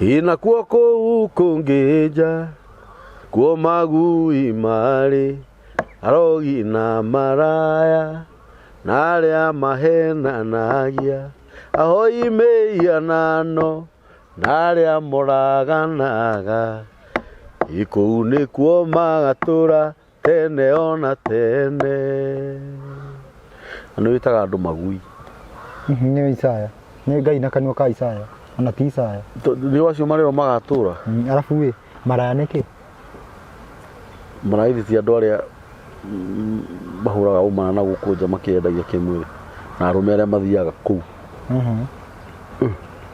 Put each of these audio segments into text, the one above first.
Ĩ nakuo kũu kũngĩ nja kuo magui marĩ arogi na maraya na arĩa mahenanagia ahoi mĩhianano na arĩa moraganaga. Ĩ kũu nĩkuo magatũra tene ona tene. Na nĩ wĩtaga andũ magui. Nĩ Isaya, nĩ Ngai na kanua ka Isaya, ona ti Isaya. Nĩ acio marĩo magatũra. Arabu ĩ maraya nĩkĩ? Maraya ti andũ arĩa mahũraga ũmana na gũkũ nja makĩendagia kĩmwĩrĩ na arũme arĩa mathiaga kũu.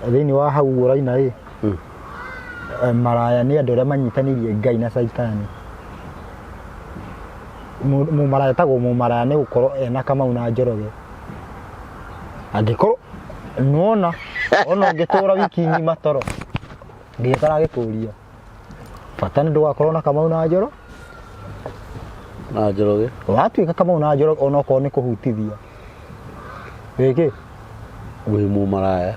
Thĩinĩ wa hau ũguo ũraina ĩ, maraya nĩ andũ arĩa manyitanĩirie Ngai na Caitani. Mũmaraya etagwo mũmaraya nĩ gũkorwo ena Kamau na Njoroge. Angĩkorwo nĩwona ona ũngĩtũra wiki ng'ima toro nginya ũtaragĩkũria bata nĩ ndũgakorwo na Kamau na Njoro Na Njoroge. Watuĩka Kamau na Njoroge onokorwo nĩ kũhutithia wĩkĩ Wĩ mũmaraya.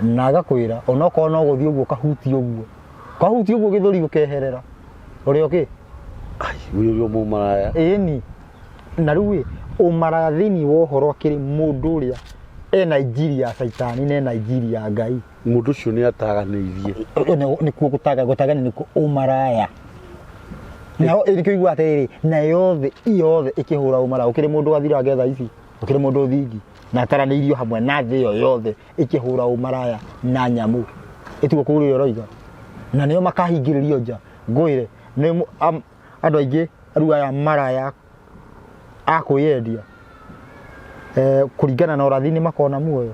Na agakwĩra onokorwo no gũthiĩ ũguo kahutie ũguo kahutie ũguo gĩthũri ũkeherera ũrĩa ũkĩ Ai, wĩ ũrĩa mũmaraya. Ĩni na rĩu ĩ ũmaraya thĩinĩ wa ũhoro akĩrĩ mũndũ ũrĩa ena injiri ya caitani na ena injiri ya Ngai. Mũndũ ũcio nĩ ataganĩirie. Nĩkuo gũtaga gũtagania nĩkuo ũmaraya. Naho nĩkĩo igua atĩrĩrĩ, na yothe yothe ĩkĩhũra ũmaraya. Gũkĩrĩ mũndũ gathirange thaa ici, gũkĩrĩ mũndũ thingi na ataranĩirio hamwe na thĩ ĩyo yothe ĩkĩhũra ũmaraya na nyamũ. Ĩtiguo kũu ũrĩa ũroiga. Na nĩo makahingĩrĩrio nja. Ngwĩre nĩ andũ aingĩ rĩu aya maraya a kwĩyendia kũringana na ũrathi nĩ makona muoyo.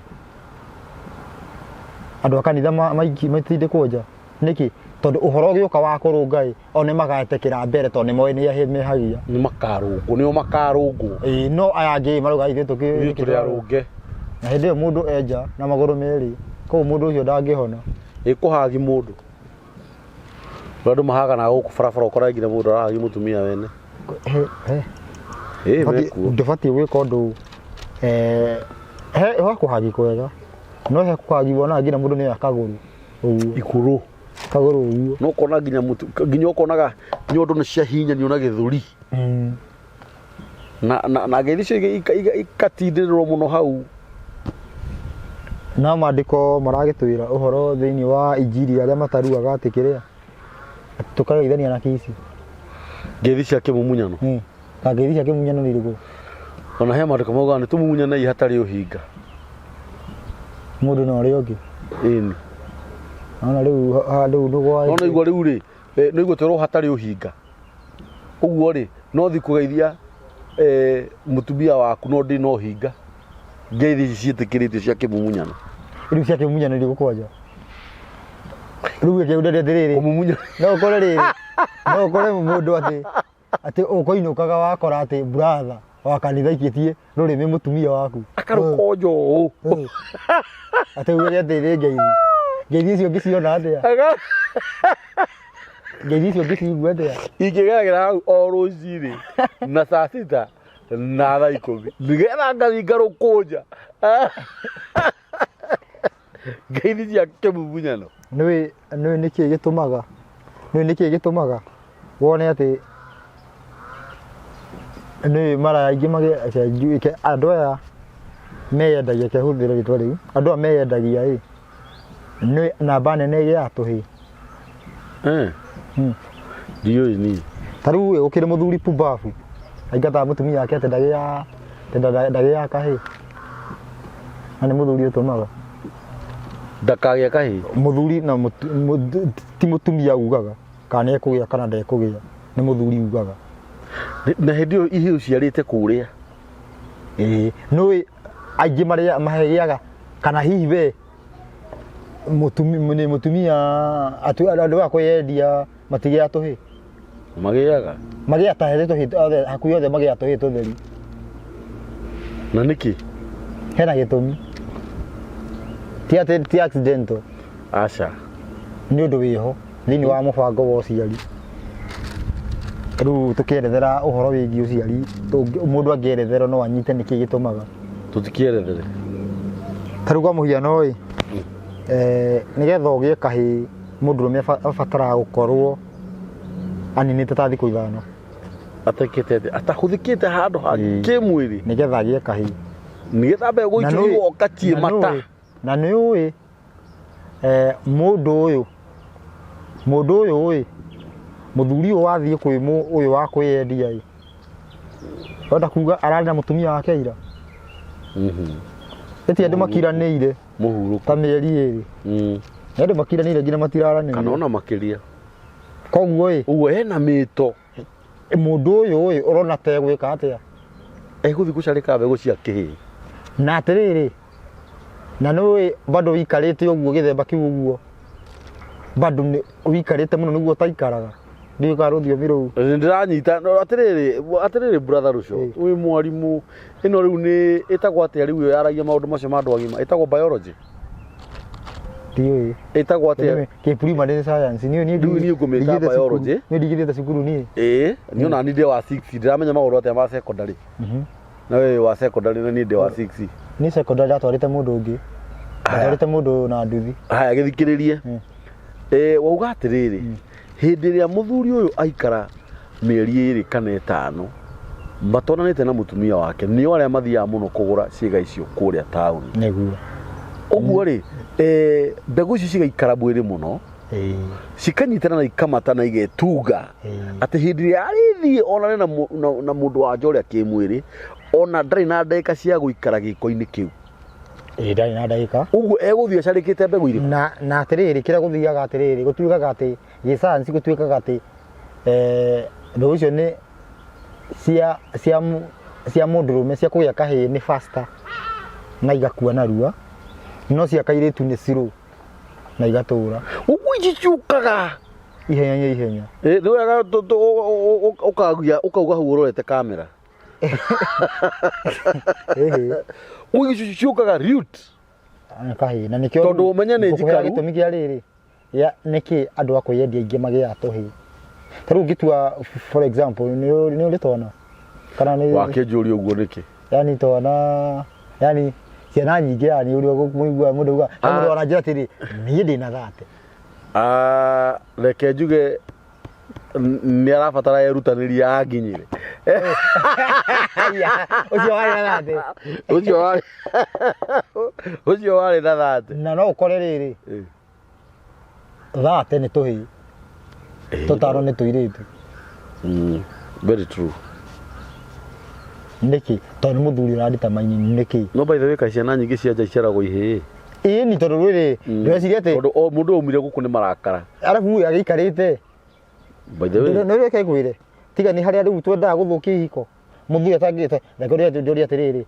Andũ a kanitha matindĩkwo nja. Nĩkĩ? Tondũ ũhoro ũgĩũka wa kũrũnga ĩ, o nĩ magetĩkĩra mbere tondũ nĩ moĩ nĩ mehagia. Nĩ makarũngwo, nĩo makarũngwo. Ĩĩ no aya angĩ marauga ithuĩ tũkĩ Ithuĩ tũrĩ arũnge. Na hĩndĩ ĩyo mũndũ enja na magũrũ merĩ, koguo mũndũ ũcio ndangĩhona. Ĩ kũhagi mũndũ. Ũrĩa andũ mahaganaga gũkũ barabara ũkora nginya mũndũ arahagi mũtumia wene. He, he. Ĩ mekuo. Ndũbatiĩ gwĩka ũndũ he kũhagi kwega no he kũhagi wonaga nginya mũndũ nĩ kagũrũ ũguo. Igũrũ. Kagũrũ ũguo. No ũkona nginya mũtu nginya ũkonaga nyondo nĩ ciahinyanio na gĩthũri. Na ngeithi icio ikatindĩrĩrwo mũno hau. No maandĩko maragĩtwĩra ũhoro thĩinĩ wa injiri arĩa mataruaga atĩ kĩrĩa tũkageithania na kici. Ngeithi cia kĩmumunyano. Ka ngeithi cia kĩmumunyano nĩ irĩkũ? Ona he maandĩko maugaga nĩ tũmumunyanei hatarĩ ũhinga. Mũndũ na ũrĩa ũngĩ. Ĩni. Ona rĩu rĩu nĩgwa. No nĩguo rĩu rĩ, nĩguo twĩrwo hatarĩ ũhinga. Ũguo rĩ, no thi kũgeithia mũtumia waku no ndĩ na ũhinga. Ngeithi ici ciĩtĩkĩrĩtio cia kĩmumunyano. Rĩu cia kĩmumunyano irĩkũ kwanja? Rĩu reke ũndĩre atĩrĩrĩ. Kũmumunya. No ũkore rĩrĩ. No ũkore mũndũ atĩ atĩ ũkũinũkaga wakora atĩ brother wa kanitha aikĩtie rũrĩmĩ mũtumia waku. Akarũkonja ũũ. Atĩ uge atĩ nĩ ngeithi. Ngeithi icio ũngĩciona atĩa? Ngeithi icio ũngĩcigua atĩa? Ingĩgeragĩra hau o rũcinĩ na saa sita na thaa ikũmi nĩgetha ngathiĩ ngarũkũnja. Ngeithi cia kĩmumunyano. Nĩũĩ nĩũĩ nĩkĩĩ gĩtũmaga nĩũĩ nĩkĩĩ gĩtũmaga wone atĩ nĩũĩ maraya aingĩ magĩ andũ aya meyendagia reke hũthĩre rĩtwa rĩu andũ aya meyendagia ĩ nĩ namba nene ĩgĩaga tũhĩĩ. Ndiũĩ niĩ. Ta rĩu ĩ gũkĩrĩ mũthuri pumbabu aingataga mũtumia wake atĩ ndagĩaga ndagĩaga kahĩĩ na nĩ mũthuri ũtũmaga. Ndakagĩa kahĩĩ. Mũthuri na ti mũtumia ugaga kana nĩ ekũgĩa kana ndekũgĩa nĩ mũthuri ugaga. Na hĩndĩ ĩyo ihĩĩ ũciarĩte kũrĩa. Ĩĩ nĩũĩ aingĩ marĩa magĩaga kana hihi we nĩ mũtumia andũ a kwĩyendia matigĩaga tũhĩĩ. Magĩaga? Magĩaga ta harĩ tũhĩĩ othe hakuhĩ othe magĩaga tũhĩĩ tũtheri. Na nĩkĩ? Hena gĩtũmi. Ti atĩ ti accidental. Aca. Nĩ ũndũ wĩho thĩinĩ wa mũbango wa ũciari. Rĩu tũkĩerethera ũhoro wĩgiĩ ũciari, mũndũ angĩeretherwo no anyite nĩkĩ gĩtũmaga. Tũtikĩerethere. Ta rĩu kwa mũhiano ĩ, Nĩgetha ũgĩe kahĩĩ mũndũrũme abataraga gũkorwo aninĩte ta thikũ 5. Atekĩte atĩa? Atahũthĩkĩte handũ ha kĩmwĩrĩ. Nĩgetha agĩe kahĩĩ. Nĩgetha mbegũ Na icio nĩũĩ- igoka ciĩ na mata. Na nĩ ũĩ mũndũ ũyũ ĩ mũthuri ũyũ wathiĩ kwĩ ũyũ wa kwĩyendia ĩ wenda kuga ararĩ na mũtumia wake ira. Ĩti andũ makiranĩire Mũhurũko. ta mĩeri 2. Nĩ andũ makiranĩire nginya Kana matiraranĩria. ona makĩria. Koguo ĩ Ũguo hena mĩto. Mũndũ ũyũ ĩ ũrona ta egwĩka atĩa? Egũthiĩ gũcarĩka mbegũ cia kĩhĩĩ. Na atĩrĩrĩ, na nĩũĩ bado wikarĩte ũguo gĩthemba kĩu ũguo, bado nĩ wikarĩte mũno nĩguo ũtaikaraga. Ndiũĩ kana rũthiomi rũu. Nĩ ndĩranyita. No, atĩrĩrĩ brother Rũcio, wĩ mwarimũ ĩno rĩu nĩ ĩtagwo atĩa rĩu ĩyo yaragia maũndũ macio ma andũ agima? Ĩtagwo biology? Ndiũĩ. Ĩtagwo atĩa? Kĩ primary science niĩ niĩ Rĩu niĩ ngũmĩta ndigĩte cukuru. biology. Niĩ ndigĩte cukuru niĩ. Ĩĩ, niĩ ona niĩ ndĩ wa 6, ndiramenya maũndũ atĩa ma secondary. Na wewe wa secondary na niĩ ndĩ wa 6. Niĩ secondary ndatwarĩte mũndũ ũngĩ. Ndatwarĩte mũndũ na nduthi. Haya, gĩthikĩrĩrie. Wauga atĩrĩrĩ, hĩndĩ ĩrĩa mũthuri ũyũ aikara mĩeri 2 kana 5 matonanĩte na mũtumia wake, nĩo arĩa mathiaga mũno kũgũra ciĩga icio kũrĩa taũni. Nĩguo. Ũguo rĩ, mbegũ icio cigaikara mwĩrĩ mũno, cikanyitana na ikamata na igetunga, atĩ hĩndĩ ĩrĩa arĩthiĩ onane na mũndũ wa nja ũrĩa kĩmwĩrĩ, ona ndarĩ na ndagĩka cia gũikara gĩko-inĩ kĩu. Ĩĩ, ndarĩ na ndagĩka. Ũguo egũthiĩ acarĩkĩte mbegũ irĩkũ? Na atĩrĩrĩ, kĩrĩa gũthiaga atĩrĩrĩ, gũtuĩkaga atĩ gĩsayansi gũtuĩkaga atĩ mbegũ icio nĩ cia mũndũrũme cia kũgĩa kahĩĩ nĩ faster na igakua narua, no cia kairĩtu nĩ slow na igatũra. Ũguo ici ciũkaga ihenya ihenya. Nĩ wega ũkauga hau ũrorete kamera. Ĩhĩ. Ũguo ici ciũkaga root. Kahĩĩ. Na nĩkĩo Tondũ ũmenye nĩ ngũkũheaga njikaru. Gĩtũmi kĩa rĩrĩ ya nĩkĩ andũ a kwĩyendia aingĩ magĩaga tũhĩĩ. Ta rĩu ũngĩtua for example nĩ ũrĩ twana kana nĩ Wakĩnjũria ũguo nĩkĩ? Yani twana, yani ciana nyingĩ, yani ũrĩa mũigua mũndũ auga mũndũ aranjĩra atĩrĩ, niĩ ndĩna 30. Reke njuge nĩ arabatara erutanĩria anginyĩre. Aya, ũcio warĩ na 30. Ũcio warĩ na 30. Na no ũkore rĩrĩ 30 nĩ tũhĩĩ, 5 nĩ tũirĩtu. Very true. Nĩkĩ? Tondũ nĩ mũthuri ũranditamaini nĩkĩ? No by the way, kaĩ ciana nyingĩ cia nja iciaragwo ihĩĩ? Ĩĩ, ni tondũ rĩrĩ ndĩreciria atĩ Tondũ o mũndũ aumire gũkũ nĩ marakara. Arabu agĩikarĩte. By the way. Nĩ reke ngwĩre, tiga nĩ harĩa rĩu twendaga gũthũkia ihiko, mũthuri atangĩte. Reke ndũrie atĩrĩrĩ,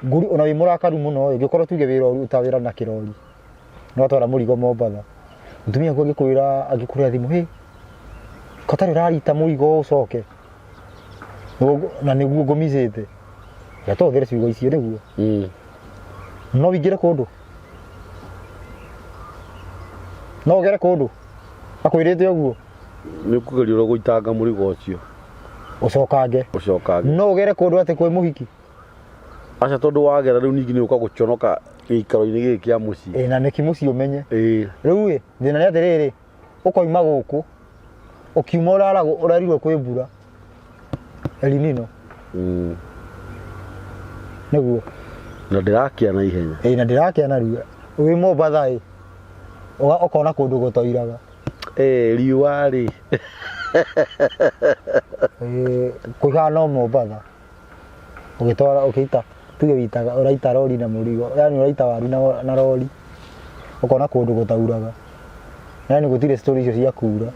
ngũri ona wĩ mũrakaru mũno ĩ, ũngĩkorwo tuge wĩra ũruta wĩra na kĩrori, no watwara mũrigo Mombatha, mũtumia waku angĩkwĩra, angĩkũrĩra thimũ, hĩ kotarĩ ũrarita mũrigo ũcoke, na nĩguo ngũmicĩte, reke tũhũthĩre ciugo icio nĩguo no wĩingĩre kũndũ, no ũgere kũndũ akwĩrĩte ũguo. Nĩ ũkũgeria ũrĩa gũitanga mũrigo ũcio. Ũcokange. Ũcokange. No ũgere kũndũ atĩ kwĩ mũhiki? Aca, tondũ wagera rĩu ningĩ nĩ ũka gũconoka gĩikaro-inĩ gĩkĩ kĩa mũciĩ. Ĩ, na nĩkĩ mũciĩ ũmenye. Rĩu ĩ thĩna nĩ atĩrĩrĩ, ũkoima gũkũ ũkiuma ũraragwo ũrerirwo kwĩ mbura El Nino. Nĩguo. Na ndĩrakĩa na ihenya. Ĩ, na ndĩrakĩa narua. Wĩ Mombatha ĩ, ũkona kũndũ gũtoiraga. Riũa rĩ. Kũihana no Mombatha. Ũgĩtwara ũkĩita, tuge wĩitaga ũraita rori na mũrigo, yani ũraita waru na rori, ũkona kũndũ gũtauraga. Yani gũtirĩ story icio cia kura.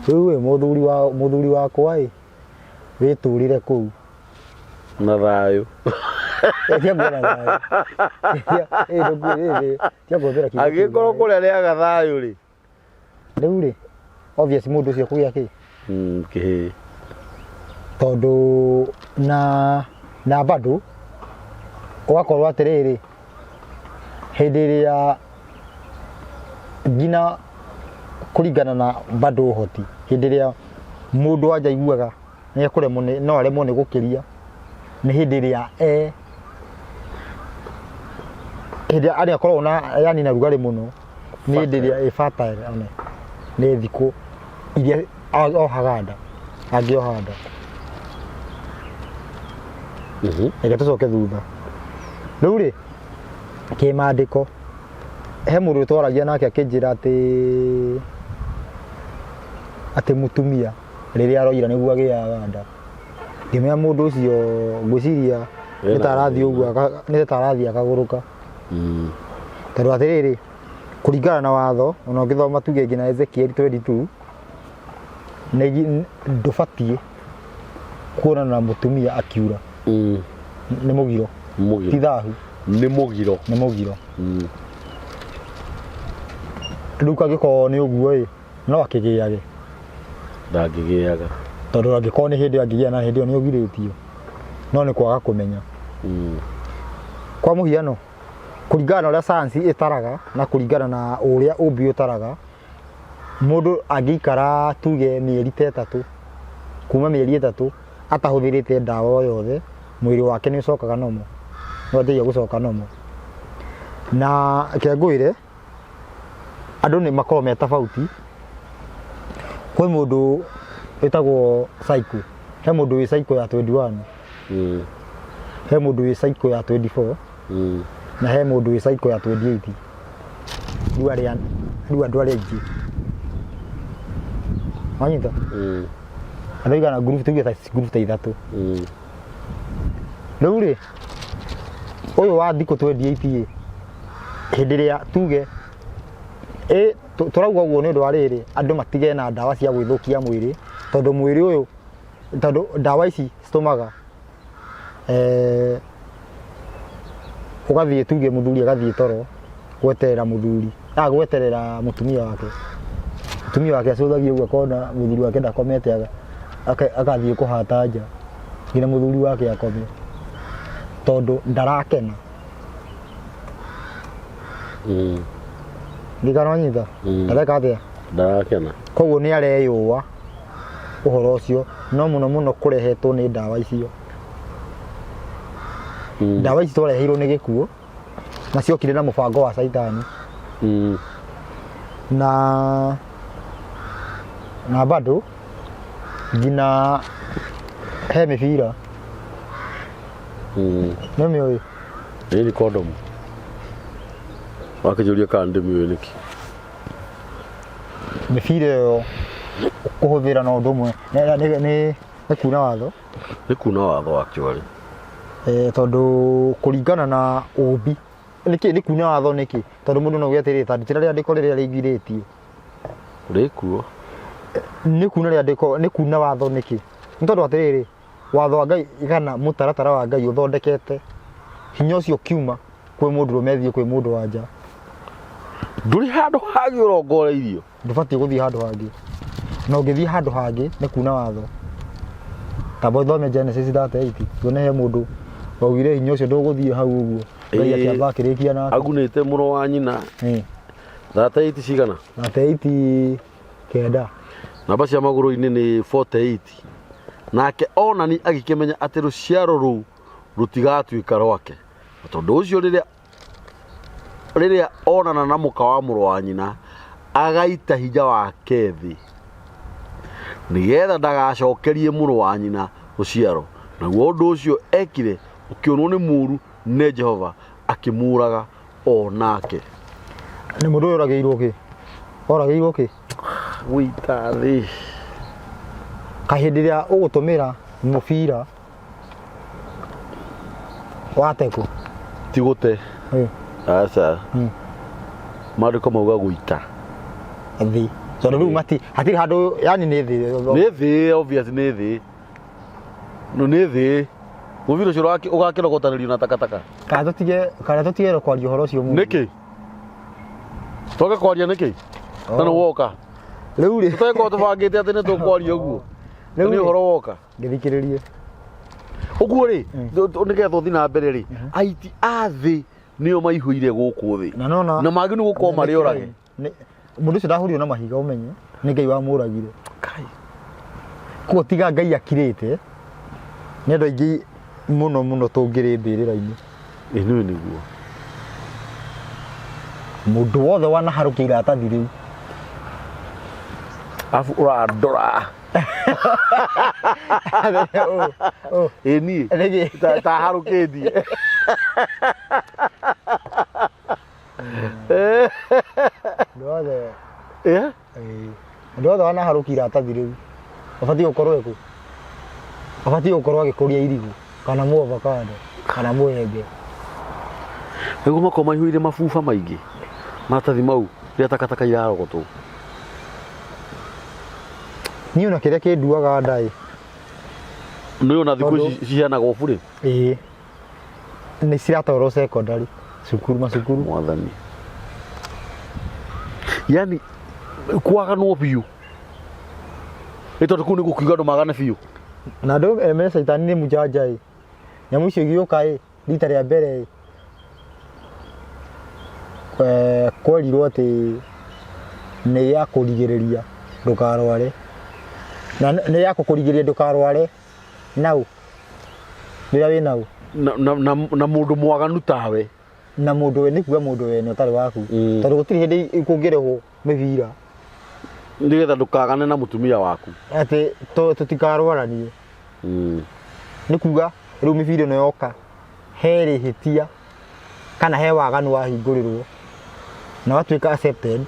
Rĩu ĩ mũthuri wakwa ĩ, wĩtũrĩre kũu. Na thayũ. Tia nguona thayũ. Tia kũhũthĩra kiugo kĩu Angĩkorwo thayũ. kũrĩa rĩaga thayũ rĩ. Rĩu rĩ, obvious mũndũ ũcio kũgĩa kĩ? Kĩhĩĩ. Tondũ na bado ũgakorwo atĩrĩrĩ, hĩndĩ ĩrĩa nginya kũringana na bado ũhoti, hĩndĩ ĩrĩa mũndũ wanja aiguaga nĩ ekũremwo nĩ, no aremwo nĩ gũkĩria, nĩ hĩndĩ ĩrĩa e hĩndĩ ĩrĩa arĩa akoragwo na yani na rugarĩ mũno, Nĩ hĩndĩ ĩrĩa ĩ fertile one nĩ thikũ iria ohaga nda, angĩoha nda. Reke tũcoke thutha. Rĩu rĩ, kĩmandĩko, he mũndũ twaragia nake akĩnjĩra atĩ atĩ mũtumia rĩrĩa aroira nĩguo agĩaga nda. Ngĩmenya mũndũ ũcio ngwĩciria nĩ ta arathiĩ ũguo nĩ ta arathiĩ akagũrũka. Tondũ atĩrĩrĩ, kũringana na watho, ona ũngĩthoma tuge nginya Ezekiel 22, nĩ ndũbatiĩ kuonana na mũtumia akiura. Nĩ mũgiro. Mũgiro. Ti thahu. Nĩ mũgiro. Nĩ mũgiro. Rĩu kangĩkorwo nĩ ũguo ĩ, no akĩgĩage. Ndangĩgĩaga. Tondũ angĩkorwo nĩ hĩndĩ angĩgĩa na hĩndĩ ĩyo nĩ ũgirĩtio. No nĩ kwaga kũmenya. Kwa mũhiano, kũringana na ũrĩa sayansi ĩtaraga na kũringana na ũrĩa ũmbi ũtaraga, mũndũ angĩikara tuge mĩeri ta ĩtatũ, kuma mĩeri ĩtatũ atahũthĩrĩte ndawa o yothe, mwĩrĩ wake nĩ ũcokaga normal, nĩ wanjagia gũcoka normal. Na reke ngwĩre, andũ nĩ makoragwo me tofauti, kwĩ mũndũ wĩtagwo cycle, he mũndũ wĩ cycle ya 21, he mũndũ wĩ cycle ya 24, na he mũndũ wĩ cycle ya 28. Rĩu arĩa rĩu andũ arĩa aingĩ wanyita andũ aigana group tuge ta group ta ithatũ. Rĩu rĩ ũyũ wa thikũ 28 ĩ hĩndĩ ĩrĩa tuge ĩ tũrauga ũguo nĩ ũndũ wa rĩrĩ andũ matige na ndawa cia gwĩthũkia mwĩrĩ tondũ mwĩrĩ ũyũ tondũ ndawa ici citũmaga eh, ũgathiĩ tuge mũthuri agathiĩ toro gweterera mũthuri ah, gweterera mũtumia wake mũtumia wake acũthagia ũguo akona mũthuri wake ndakomete agathiĩ kũhata nja nginya mũthuri wake akome tondũ ndarakena. Ndirikana wanyita. Ndareka atĩa? Ndarakena. Koguo nĩ areyũa ũhoro ũcio no mũno mũno kũrehetwo nĩ ndawa icio. Ndawa ici twareheirwo nĩ gĩkuũ na ciokire na mũbango wa caitani. Na na bado nginya he mĩbira. Nĩ ũmĩũĩ? Ĩĩ nĩ kondomu. Wakĩnjũria kana ndĩmĩũĩ nĩkĩ? Mĩbira ĩyo kũhũthĩra na ũndũ ũmwe nĩ kuna watho. Nĩ kuna watho actually. Eh, tondũ kũringana na ũmbi nĩkĩ nĩ kuna watho nĩkĩ? Tondũ mũndũ no auge atĩrĩrĩ ta ndutĩra rĩandĩko rĩrĩa rĩingirĩtie. Rĩkuo. Nĩ kuna rĩandĩko nĩ kuna watho nĩkĩ? Nĩ tondũ atĩrĩrĩ watho wa Ngai kana mũtaratara wa Ngai ũthondekete hinya ũcio ũkiuma kwĩ mũndũrũme thiĩ kwĩ mũndũ wa nja. Ndũrĩ handũ hangĩ ũrongoreirio. Ndũbatiĩ gũthiĩ handũ hangĩ. Na ũngĩthiĩ handũ hangĩ nĩ kuna watho. Tamba ũthome Genesis 38 tuone he mũndũ waugire hinya ũcio ndũgũthiĩ hau ũguo. Ngai Ĩĩ. akĩamba akĩrĩkia nake. Agunĩte mũrũ wa nyina. 38 cigana? 38 kenda. Namba cia magũrũ-inĩ nĩ 48. Nake Onani agĩkĩmenya atĩ rũciaro rũu rũtigatuĩka rwake. Na tondũ ũcio rĩrĩa rĩrĩa onana na mũka wa mũrũ wa nyina agaita hinya wake thĩ nĩgetha ndagacokerie mũrũ wa nyina rũciaro. Naguo ũndũ ũcio ekire ũkĩonwo nĩ mũũru nĩ Jehova, akĩmũũraga o nake. Nĩ mũndũ ũyũ oragĩirwo kĩ? Oragĩirwo kĩ? Gũita thĩ. Kaĩ hĩndĩ ĩrĩa ũgũtũmĩra mũbira watekwo? Ti gũte. Aca. Maandĩko mauga gũita. Thĩ. Tondũ rĩu mati hatirĩ handũ yani nĩ thĩ. Nĩ thĩ obvious nĩ thĩ. No nĩ thĩ. Mũbira ũcio ũgakĩrogotanĩrio na takataka. Kana tũtige kana tũtige kwaria ũhoro ũcio mũno. Nĩkĩ? Twoke kwaria nĩkĩ? Na nĩ woka. Rĩu rĩ. Tũtagĩkorwo tũbangĩte atĩ nĩ tũkwaria ũguo. Rĩu Nĩ ũhoro woka. Ngĩthikĩrĩrie. Ũguo rĩ, nĩgetha ũthiĩ na mbere rĩ, aiti a thĩ nĩo maihũire gũkũ thĩ. Na nona Na mangĩ nĩ gũkorwo marĩ orage. Mũndũ ũcio ndahũrirwo na mahiga ũmenye nĩ Ngai wamũragire. Koguo tiga Ngai akirĩte nĩ andũ aingĩ mũno mũno tũngĩrĩ mbĩrĩra-inĩ. Ĩ nĩwe nĩguo. Mũndũ wothe wanaharũkia iratathi rĩu. Arabu ũrandora. Oh, Ĩ niĩ nĩkĩ? Ta harũkĩtie. Mũndũ wothe Eh? ĩĩ. Mũndũ wothe wanaharũkia iratathi rĩu abatiĩ gũkorwo ekũ? Abatiĩ gũkorwo agĩkũria irigũ kana mũavocado kana mũembe. Nĩguo makorwo maihũire mabuba maingĩ maratathi mau rĩrĩa takataka irarogotwo. Niĩ ona kĩrĩa kĩnduaga nda ĩ. Nĩ ona thikũ Tondũ- ici ciheanagwo burĩ. Ĩĩ. Nĩ ciratwarwo secondary cukuru macukuru. Mwathani. Yani kwaganwo biũ. Nĩ tondũ kũu nĩ gũkiuga andũ magane biũ. Na andũ eme caitani nĩ mũjanja ĩ. Nyamũ icio igĩũka ĩ, rita rĩa mbere ĩ, eh, kwerirwo atĩ nĩ ya kũrigĩrĩria ndũkarware. Na nĩ ya kũkũrigĩrĩria ndũkarware nau rĩrĩa wĩ nau. Na mũndũ mwaganu tawe. Na mũndũ we nĩ kuga mũndũ wene ũtarĩ waku. Tondũ gũtirĩ hĩndĩ kũngĩrehwo mĩbira Nĩgetha ndũkagane na mũtumia waku. Atĩ tũtikarwaranie. Nĩ kuga rĩu mĩbira ĩno yoka he rĩhĩtia kana he waganu wahingũrĩrwo na watuĩka accepted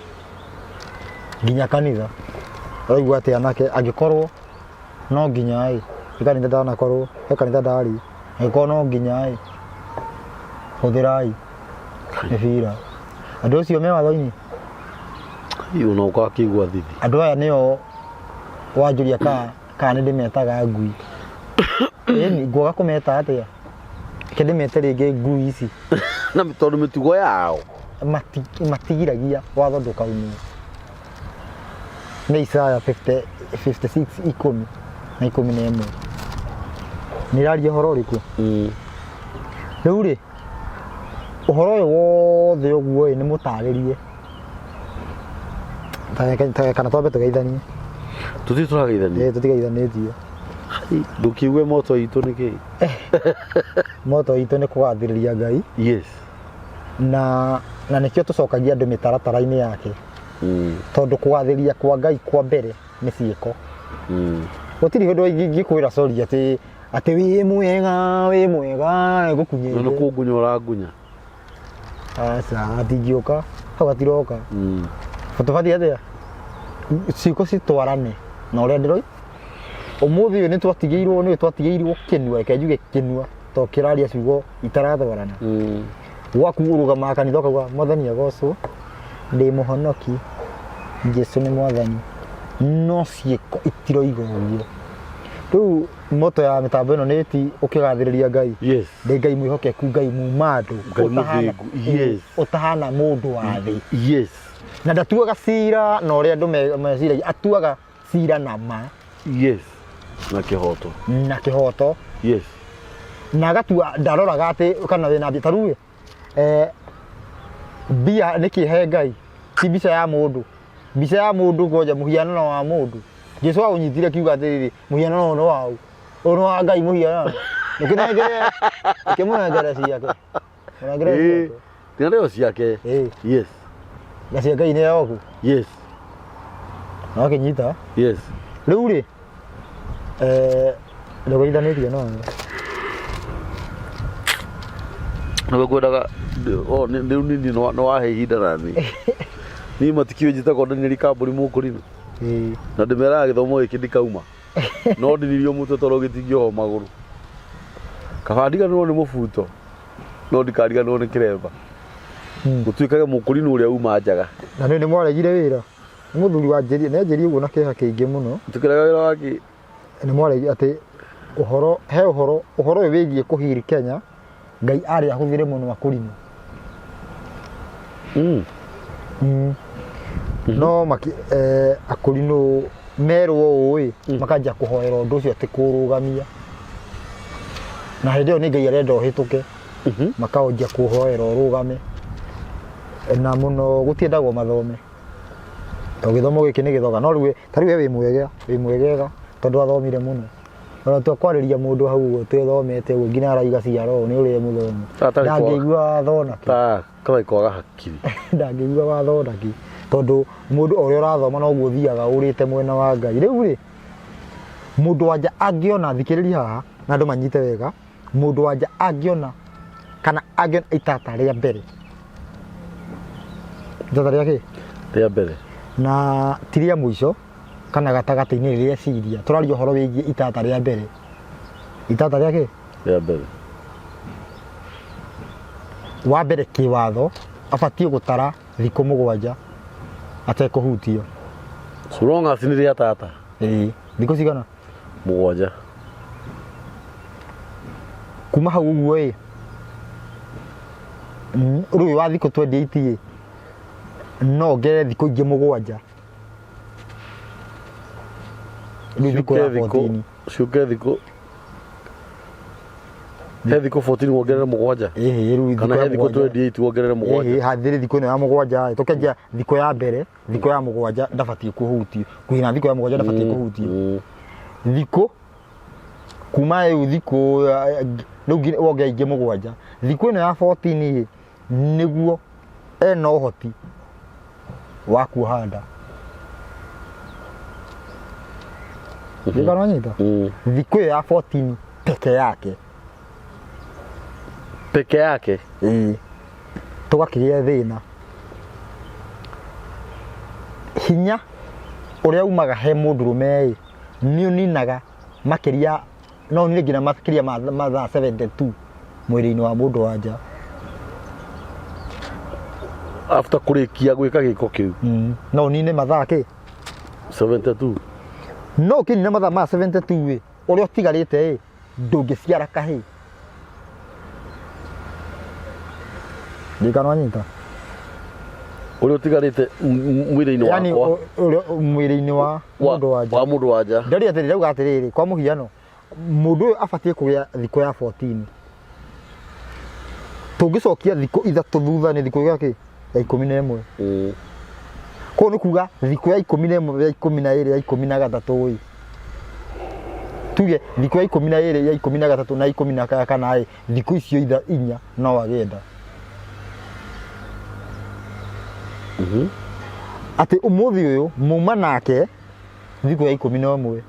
nginya kanitha. Ũraigua atĩ anake angĩkorwo no nginya ĩ, he kanitha ndanakorwo, he kanitha ndarĩ, angĩkorwo no nginya ĩ, hũthĩrai mĩbira. Andũ acio me watho-inĩ. Ona ũgakĩigua thithi. Andũ aya nĩo wanjũria kana nĩ ndĩmetaga ngui. Ĩni ngwaga kũmeta atĩa? Reke ndĩmete rĩngĩ ngui ici. Na tondũ mĩtugo yao Matigiragia watho ndũkaunwo. Nĩ Isaya 50 56 ikũmi na 11. Nĩ ĩraria ũhoro ũrĩkũ? Rĩu rĩ, ũhoro ũyũ wothe ũguo ĩ nĩ mũtarĩrie. Kana twambe tũgeithanie. Tũthiĩ tũrageithania. Ĩ tũtigeithanĩtie. Ndũkiuge moto itũ nĩ kĩ? Moto itũ nĩ kũgathĩrĩria Ngai. Yes. Na nĩkĩo tũcokagia andũ mĩtaratara-inĩ yake. Tondũ kũgathĩrĩria kwa Ngai kwa mbere nĩ ciĩko. Gũtirĩ ũndũ ingĩkwĩra sorry atĩ wĩ mwega wĩ mwega ngũkunyĩte. Na nĩ kũngunya ũrangunya. Aca hatingĩũka hau hatiroka. Tũbatiĩ atĩa? Ciĩko citwarane na ũrĩa ndĩroi. Ũmũthĩ ũyũ nĩ twatigĩirwo kĩnua, reke njuge kĩnua tondũ kĩraria ciugo itaratwarana. Gwaku ũrũgamaga kanitha ũkauga mwathani agocwo, ndĩ mũhonoki, Jesu nĩ mwathani, no ciĩko itiroiga ũguo. Rĩu moto ya mĩtambo ĩno nĩ ti ũkĩgathĩrĩria Ngai. Yes. Ndĩ Ngai mwĩhokeku, Ngai muma andũ, Ngai mũthingu, yes. ũtahana mũndũ wa thĩ. Yes. Na ndatuaga cira na ũrĩa andũ meciragia, atuaga cira na ma. Yes. Na kĩhoto. Na kĩhoto. Yes. Na agatua ndaroraga atĩ kana wĩna mbia, ta rĩu mbia nĩ kĩhe Ngai, ti mbica ya mũndũ. Mbica ya mũndũ ngoja mũhianano wa mũndũ. Jesu aũnyitire kiuga atĩrĩrĩ, mũhianano ũyũ nĩ waũ? Ũyũ nĩ wa Ngai mũhianano. Ũkĩnengere, ũkĩmũnengere ciake. Mũnengere ciake. Tiga nĩo ciake. Yes. Na cia Ngai nĩ yaku. Yes. Na wakĩnyita. Yes. Rĩu rĩ, ndũgeithanĩtie nawe. Nĩguo ngwendaga rĩu nini nĩ wahe ihinda na niĩ. Niĩ matikĩũĩ njĩtagwo Daniel Kambũri Mũkũrinũ. Na ndĩmeraga gĩthomo gĩkĩ ndikauma. No ndinirio mũtwe tondũ gĩtingĩohwo magũrũ. Kaba ndiganĩrwo nĩ mũbuto no ndikariganĩrwo nĩ kĩremba. Gũtuĩkage Mũkũrinũ ũrĩa uma njaga. Na nĩ mwaregire wĩra. Nĩ mũthuri wanjĩrire, nĩ anjĩrire ũguo na kĩeha kĩingĩ mũno. Tũkĩrega wĩra wake. Nĩ mwaregire atĩ ũhoro, he ũhoro, ũhoro ũyũ wĩgiĩ kũhiri Kenya, Ngai arĩ ahũthĩre mũno akũrinũ. No akũrinũ merwo ũũ ĩ, makanjia kũhoera ũndũ ũcio atĩ kũrũgamia. Na hĩndĩ ĩyo nĩ Ngai arenda ũhĩtũke. Makaanjia kũhoera ũrũgame. Na mũno gũtiendagwo mathome. Tondũ gĩthomo gĩkĩ nĩ gĩthoga. No rĩu ta rĩu we wĩ mwega, wĩ mwegega tondũ wathomire mũno. Ona tua kwarĩria mũndũ hau ũguo twĩthomete ũguo nginya araiga ciara ũũ nĩ ũrĩa mũthomu. Atarĩ kwa- Ndangĩigua watho na kĩ. Ta kawai kwaga hakiri. Ndangĩigua watho na kĩ. Tondũ mũndũ o ũrĩa ũrathoma noguo ũthiaga ũrĩte mwena wa Ngai. Rĩu rĩ, mũndũ wa nja angĩona, thikĩrĩria haha na andũ manyite wega, mũndũ wa nja angĩona kana angĩona itata rĩa mbere, itata rĩa kĩ? Rĩa mbere. Na ti rĩa mũico kana gatagatĩ-inĩ rĩrĩa eciria, tũraria ũhoro wĩgiĩ itata rĩa mbere. Itata rĩa kĩ? Rĩa mbere. Wa mbere kĩwatho abatiĩ gũtara thikũ 7 atekũhutio. So long as nĩ rĩa tata. Ĩĩ, thikũ cigana? 7. Kuma hau ũguo ĩ, rĩu ũyũ wa thikũ 28 ĩ, no ongerere thikũ ingĩ 7. Rĩu thikũ ya Ciũke thikũ 14. ciũke thikũ he thikũ 14 wongerere 7. Ĩhĩ, rĩu thikũ Kana ya he thikũ 7. 28 wongerere 7. Ĩhĩ, hathĩrĩ thikũ ĩno ya 7 ĩ, tũkĩanjia thikũ ya mbere, thikũ ya 7 ndabatiĩ kũhutio. Kuhina thikũ ya 7 ndabatiĩ kũhutio. Thikũ kuma rĩu thikũ rĩu wongerere ingĩ 7. Thikũ ĩno ya 14 ĩ, nĩguo ena ũhoti wa kuoha nda. Nĩ kana wanyita? Thikũ ĩyo ya 14 peke yake. Peke yake? Ĩĩ. Tũgakĩgĩa thĩna. Hinya ũrĩa umaga he mũndũrũme ĩ, nĩ ũninaga makĩria, no ũnine nginya makĩria ma mathaa 72 mwĩrĩ-inĩ wa mũndũ wa nja. After kũrĩkia gwĩka gĩko kĩu? No ũnine mathaa kĩ? 72. No ũkĩnina mathaa ma 72 ĩ, ũrĩa ũtigarĩte ĩ, ndũngĩciara kahĩĩ. Ndiũĩ kana wanyita. Ũrĩa ũtigarĩte mwĩrĩ-inĩ Yaani wakwa. ũrĩa mwĩrĩ-inĩ wa mũndũ wa nja. Wa mũndũ wa nja. Ndari atĩrĩ, ndauga atĩrĩrĩ, kwa mũhiano, mũndũ ũyũ abatiĩ kũgĩa thikũ ya 14. Tũngĩcokia thikũ 3 thutha nĩ thikũ ya kĩ? Ya 11. Koguo nĩ kuga thikũ ya 11, ya 12, ya 13 ĩ. Tuge thikũ ya 12, ya 13 na 14 ĩ, thikũ icio 4 no agĩe nda. Atĩ ũmũthĩ ũyũ muma nake thikũ ya 11.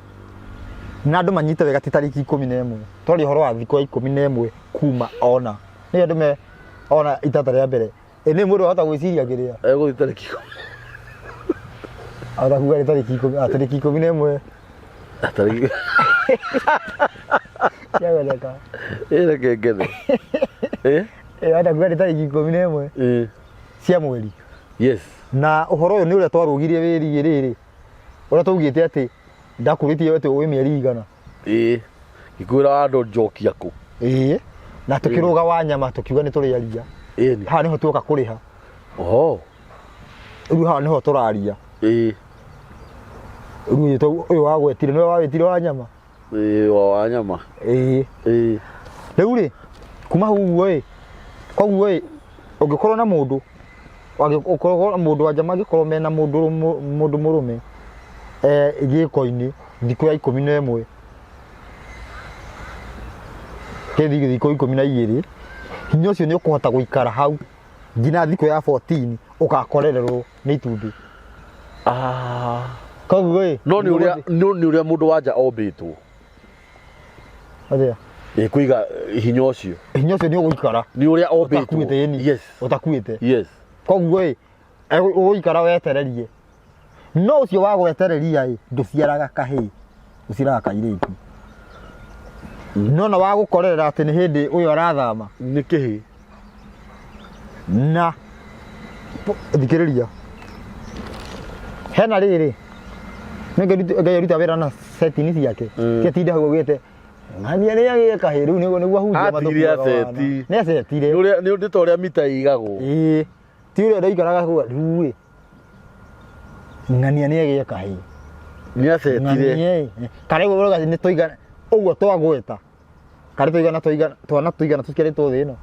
Na andũ manyite wega ti tarĩki 11. Twaria ũhoro wa thikũ ya 11 kuma ona. Nĩ andũ me ona itata rĩa mbere. Ĩ nĩ mũndũ ahota gwĩciria kĩrĩa? Egũthiĩ tarĩki ikũmi. Ahota kuga nĩ tarĩki ikũmi, tarĩki 11. Tarĩki. Ciagoneka. Ĩ reke ngene. Ĩ? Ĩ ahota kuga nĩ tarĩki 11. Ĩ. Cia mweri. Yes. Na ũhoro ũyũ nĩ ũrĩa twarũgirie wĩriĩ rĩrĩ. Ũrĩa twaugĩte atĩ ndakũrĩtie atĩ ũĩ mĩeri igana. Ĩ. Ngĩkwĩra wandũ njokia kũ. Ĩ. Na tũkĩrũga wa nyama tũkiuga nĩ tũrĩaria. Ĩni. Haha nĩho tuoka kũrĩha. Oho. Rĩu haha nĩho tũraria. Ĩ. Rĩu ũyũ wagwetire nĩwe wawĩtire wa nyama. Ĩ wa nyama. Ĩ. Ĩ. Rĩu rĩ, kuma hau ũguo ĩ, koguo ĩ, ũngĩkorwo na mũndũ, ũkorwo na mũndũ wa nja mangĩkorwo mena mũndũ mũrũme, gĩko-inĩ thikũ ya 11, kĩthi thikũ 12, hinya ũcio nĩ ũkũhota gũikara hau nginya thikũ ya 14 ũgakorererwo nĩ itumbĩ. Koguo ĩ, No nĩ ũrĩa, no nĩ ũrĩa mũndũ wa nja ombĩtwo. Atĩa? Ĩ kũiga hinya ũcio. Hinya ũcio nĩ ũgũikara. Nĩ ũrĩa ombĩtwo. Ũtakuĩte, ĩni. Yes. Ũtakuĩte. Yes. Koguo ĩ, ũgũikara wetererie. No ũcio wa gwetereria ĩ, ndũciaraga kahĩĩ, ũciaraga kairĩtu. No na wa gũkorerera atĩ nĩ hĩndĩ ũyũ arathama. Nĩ kĩhĩĩ. Na thikĩrĩria. Hena rĩrĩ. Nĩ Ngai aruta wĩra na setini ciake. Kĩtinda hau augĩte ng'ania nĩ agĩe kahĩĩ rĩu nĩguo ahunjia Atigire matũkuaga wana. aceti. Nĩ acetire. Nĩ ũrĩa nĩ ta ũrĩa mita ĩigagwo. Ĩĩ. Ti ũrĩa ndaikaraga kuga rĩu ĩ. Ng'ania nĩ agĩe kahĩĩ. Nĩ acetire. Ng'ania ĩ. Kana ũguo ũrauga nĩ tũigana ũguo twagweta. Karĩ tũigana tũigana twana tũigana tũciarĩtwo thĩ ĩno.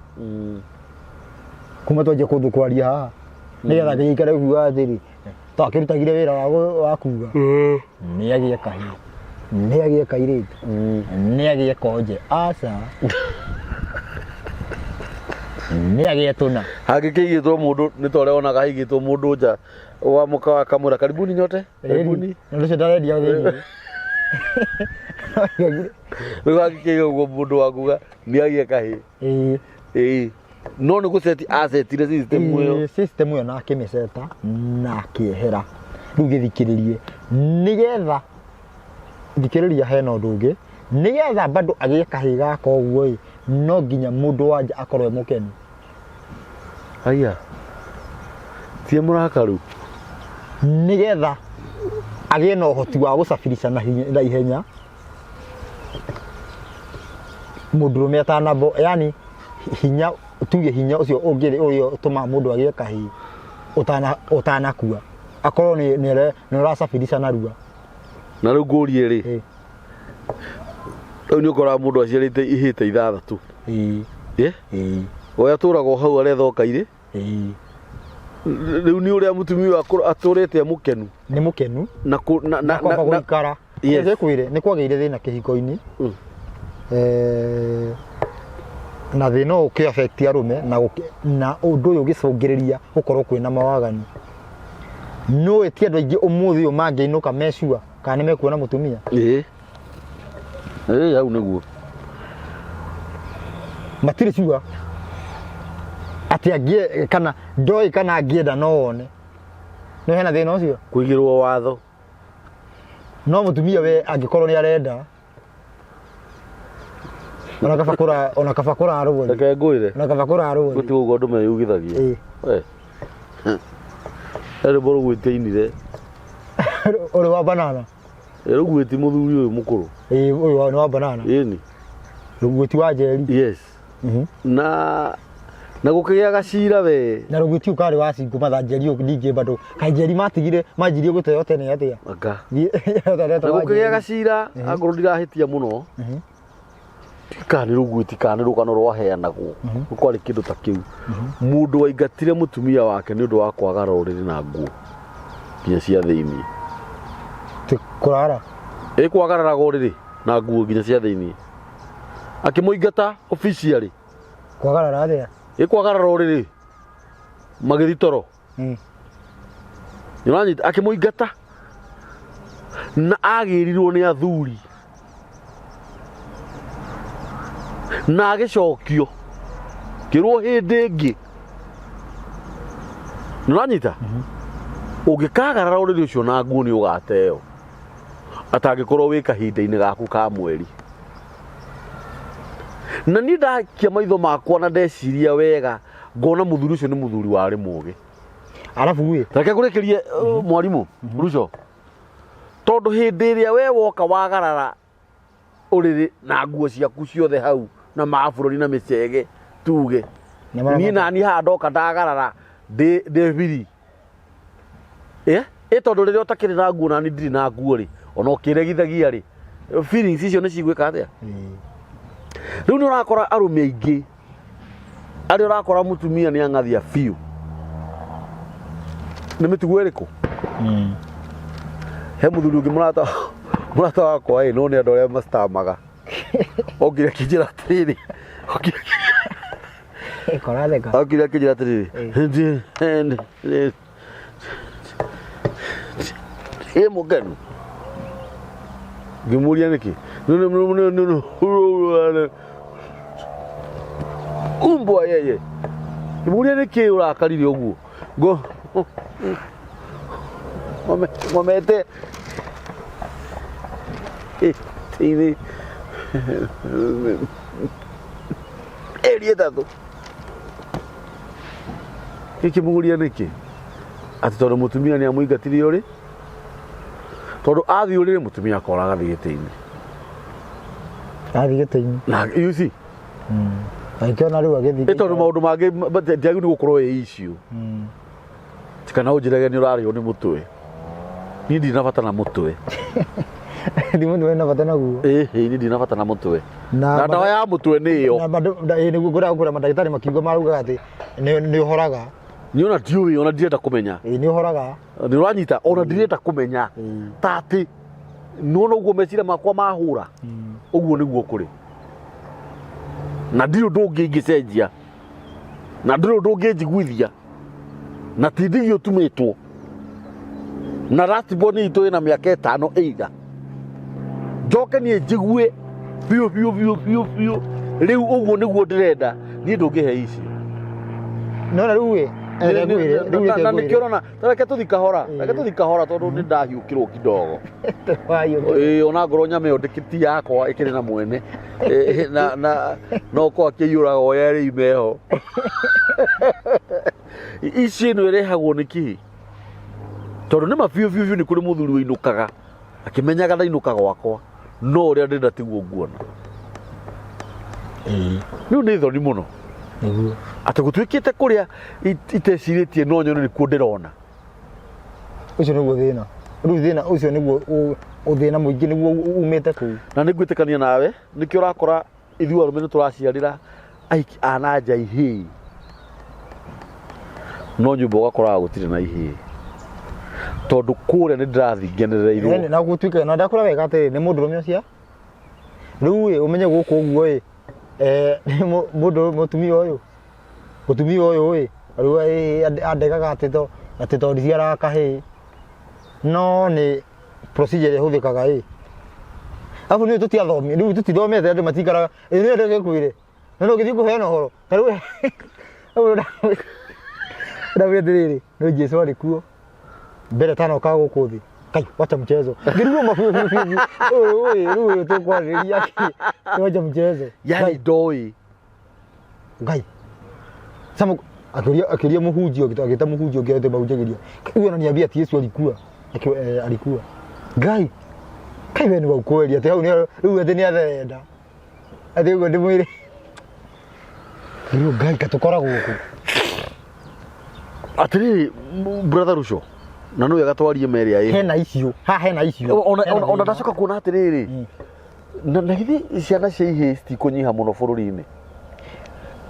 Kuma twanjia kũndũ kwaria haha. Nĩgetha gĩikare kuga atĩrĩ twakĩrutagire wĩra wa kuga. Nĩ agĩe kahĩĩ. Nĩ agĩe kairĩtu, nĩ agĩe konje, aca, nĩ agĩe tũna. Hangĩkĩigĩtwo mũndũ nĩ ta ũrĩa wonaga haigĩtwo mũndũ nja wa mũkawa akamwĩra karibuni nyote, karibuni. Na ũcio ndarendia thĩinĩ. Rĩu hangĩkĩiga ũguo mũndũ wa kuga nĩ agĩe kahĩĩ. Ĩĩ. Ĩĩ, no nĩ gũceti acetire system ĩyo. Ĩĩ, system ĩyo na akĩmĩceta na akĩehera. Rĩu gĩthikĩrĩrie, nĩgetha thikĩrĩria, hena ũndũ ũngĩ, nĩgetha bado agĩe kahĩĩ gaka ũguo ĩ, no nginya mũndũ wanja akorwo e mũkenu. Aya, tie mũrakaru. Nĩgetha agĩe na ũhoti wa gũcabirisha na ihenya mũndũrũme atanambo, yani hinya, tuge hinya ũcio ũngĩ ũrĩa ũtũmaga mũndũ agĩe kahĩĩ ũtanakua, akorwo nĩ ũracabirisha narua. Na rĩu ngũrie rĩ, rĩu nĩ ũkoraga mũndũ aciarĩte ihĩte 6. Ĩ? We atũraga o hau aretha o kairĩ. Rĩu nĩ ũrĩa mũtumia ũyũ atũrĩte e mũkenu. Nĩ mũkenu. Na kũ- na- na- Na kwamba na- na- gũikara. Yes. Reke ngwĩre, nĩ kwagĩire thĩna kĩhiko-inĩ. Na thĩna ũyũ ũkĩ affect arũme na ũndũ ũyũ ũgĩcũngĩrĩria gũkorwo kwĩna mawaganu. Nĩũĩ ti andũ aingĩ ũmũthĩ ũyũ mangĩinũka me sure kana nĩ mekuona mũtumia? Ĩĩ. Ĩĩ, hau nĩguo. Matirĩ sure atĩ angĩ kana ndoĩ kana angĩenda no one. Nĩ hena thĩna ũcio? Kũigĩrwo watho. No mũtumia we angĩkorwo nĩ arenda, ona kaba kũra, ona kaba kũrarwo. Reke ngwĩre. Ona kaba kũrarwo. Gũtirĩ ũguo andũ meyugithagia. Ĩĩ. We. He rwĩmbo rũgwĩte ainire. Ũrĩ wa banana. Rũgwĩti mũthuri ũyũ mũkũrũ. Ĩĩ, ũyũ nĩ wa banana. Ĩni. Rũgwĩti wa Njeri. Yes. Na gũkĩgĩa gacira we. Na rũgwĩti ũyũ karĩ wa cingũ matha Njeri ũyũ ningĩ bado. Kaĩ Njeri matigire manjirie gũteo tene atĩa? Anga. Thiĩ- Na gũkĩgĩa gacira angorwo ndirahĩtia mũno. Kana nĩ rũgwĩti kana nĩ rũgano rwaheanagwo. Kwarĩ kĩndũ ta kĩu. Mũndũ waingatire mũtumia wake nĩ ũndũ wa kwaga rũrĩrĩ na nguo nginya cia thĩinĩ. Ti kũrara. Ĩ kwagararaga ũrĩrĩ na nguo nginya cia thĩinĩ. Akĩmũingata officially. Kwagarara atĩa? Ĩ kwagarara ũrĩrĩ magĩthiĩ toro. Nĩũranyita? Akĩmũingata na agĩrirwo nĩ athuri na agĩcokio kĩrwo hĩndĩ ĩngĩ. Nĩũranyita? Ũngĩkagarara ũrĩrĩ ũcio na nguo nĩ ũgateo atangĩkorwo wĩ kahinda-inĩ gaku ka mweri. Na niĩ ndakia maitho makwa na ndeciria wega ngona mũthuri ũcio nĩ mũthuri warĩ mũgĩ. Arabu ĩ. Reke ngũrĩkĩrie, mwarimũ Ruco, tondũ hĩndĩ ĩrĩa we woka wagarara ũrĩrĩ na nguo ciaku ciothe hau na mabũrũri na mĩcege tuge Nĩ marabata. niĩ nani haha ndoka ndagarara ndĩ biri. Ĩ tondũ rĩrĩa ũtakĩrĩ na nguo nani ndirĩ na nguo rĩ, ona ũkĩregithagia rĩ, feelings icio nĩ cigwĩka atĩa? Rĩu nĩ ũrakora arũme aingĩ arĩa ũrakora mũtumia nĩ ang'athia biũ. Nĩ mĩtugo ĩrĩkũ? He mũthuri ũngĩ mũrata wakwa ĩ, no nĩ andũ arĩa macitamaga. Okire akĩnjĩra atĩrĩrĩ, Koratheka. okire akĩnjĩra atĩrĩrĩ, ĩ mũkenu. Ngĩmũria nĩkĩ? Umbwa yeye. Ngĩmũria nĩkĩ ũrakarire ũguo? Ngomete. Ĩtĩ-inĩ. Ĩri ĩtatũ. Gĩkĩmũria nĩkĩ? Atĩ tondũ mũtumia nĩ amũingatire ũrĩ? Tondũ athiĩ ũrĩrĩ mũtumia akoraga athiĩ gĩtĩ-inĩ. Athiĩ gĩtĩ-inĩ. Na you see? Agĩkĩona rĩu agĩthiĩ. Ĩ tondũ maũndũ mangĩ ndiagĩrĩirwo nĩ gũkorwo ĩ issue. Kana ũnjĩrage nĩ ũrarĩo nĩ mũtwe. Niĩ ndirĩ na bata na mũtwe. Ndi mũndũ wĩna bata naguo. Ĩhĩ, niĩ ndirĩ na bata na mũtwe. Na ndawa ya mũtwe nĩ ĩyo. Na bado, ĩ, nĩguo ngũraga kũra mandagĩtarĩ makiuga maraugaga atĩ nĩ ũhoraga. Niĩ ona ndiũĩ, ona ndirenda kũmenya. Ĩ, nĩ ũhoraga. Nĩ ũranyita, ona ndirenda kũmenya. Ta atĩ Nĩwona ũguo meciria makwa mahũra, ũguo nĩguo kũrĩ, na ndirĩ ũndũ ũngĩ ingĩcenjia, na ndũrĩ ũndũ ũngĩnjiguithia, na ti ndigi ũtumĩtwo na ratiboni itũ ĩna mĩaka 5 ĩiga njoke niĩ njigue biũ biũ biũ biũ biũ. Rĩu ũguo nĩguo ndĩrenda niĩ, ndũngĩhe icio. No na rĩu ĩ, reke ngwĩre, rĩu reke Na ngwĩre. nĩkĩo ũrona, ta reke tũthi kahora, reke tũthi kahora, tondũ nĩ ndahiũkĩrwo kidogo. Wayũ. Ĩĩ, ona ngorwo nyama ĩyo ti yakwa, ĩkĩrĩ na mwene. Ĩ, na no ko akĩiyũraga o yerĩ imeho ici. Ĩno ĩrehagwo nĩ kĩ? Tondũ nĩ ma biũ biũ biũ nĩ kũrĩ mũthuri ũinũkaga akĩmenyaga ndainũka gwakwa, no ũrĩa ndĩrenda tiguo nguona. Rĩu nĩ thoni mũno atĩ gũtuĩkĩte kũrĩa itecirĩtie no nyone nĩkuo ndĩrona. Ũcio nĩguo thĩna rĩu, thĩna ũcio nĩguo ũthĩna mũingĩ nĩguo umĩte kũu. Na nĩ ngwĩtĩkania nawe, nĩkĩo ũrakora ithuĩ arũme nĩ tũraciarĩra ahiki a na nja ihĩĩ, no nyũmba ũgakoraga gũtirĩ na ihĩĩ, tondũ kũrĩa nĩ ndĩrathiĩ ngenereirwo. Ĩni, na gũtuĩka na ndakũra wega atĩrĩ, nĩ mũndũrũme ũcio rĩu ĩ, ũmenye gũkũ ũguo ĩ, nĩ mũndũ mũtumia ũyũ, mũtumia ũyũ ĩ, rĩu ĩ, andegaga atĩ to ndiciaraga kahĩĩ, no nĩ procedure ĩrĩa ĩhũthĩkaga ĩ, arabu nĩ tũtiathomi, rĩu tũtithomete, andũ matikaraga ĩ, nĩ ndeke kwĩre no no gĩthiĩ kũheana ũhoro ta rĩu ndamwĩra atĩrĩrĩ, no Jesu arĩ kuo mbere tanoka gũkũ thĩ. Kai, wacha mchezo, ngĩrigwo ma biũ biũ biũ, ũyũ ũyũ rĩu ũyũ tũkwarĩrĩria kĩ? Wacha mchezo. Yani ndoĩ. Ngai sama akĩũria mũhunjia ũngĩ, agĩta mũhunjia ũngĩ atĩ mahunjagĩria huyu, ananiambia ati Yesu alikuwa alikuwa Ngai kai we ni wa ukweli, atĩ hau rĩu atĩ nĩ atherenda atĩ ũguo ndĩmwĩre rĩu Ngai katũkoragwo kũ? Atĩrĩrĩ, brother Ruco, na nĩ wega twarie merĩ ĩ. Hena icio haha, hena icio. Ona Hena ona thĩna. Ndacoka kuona atĩrĩrĩ, na githĩ ciana cia ihĩĩ citikũnyiha mũno bũrũri-inĩ?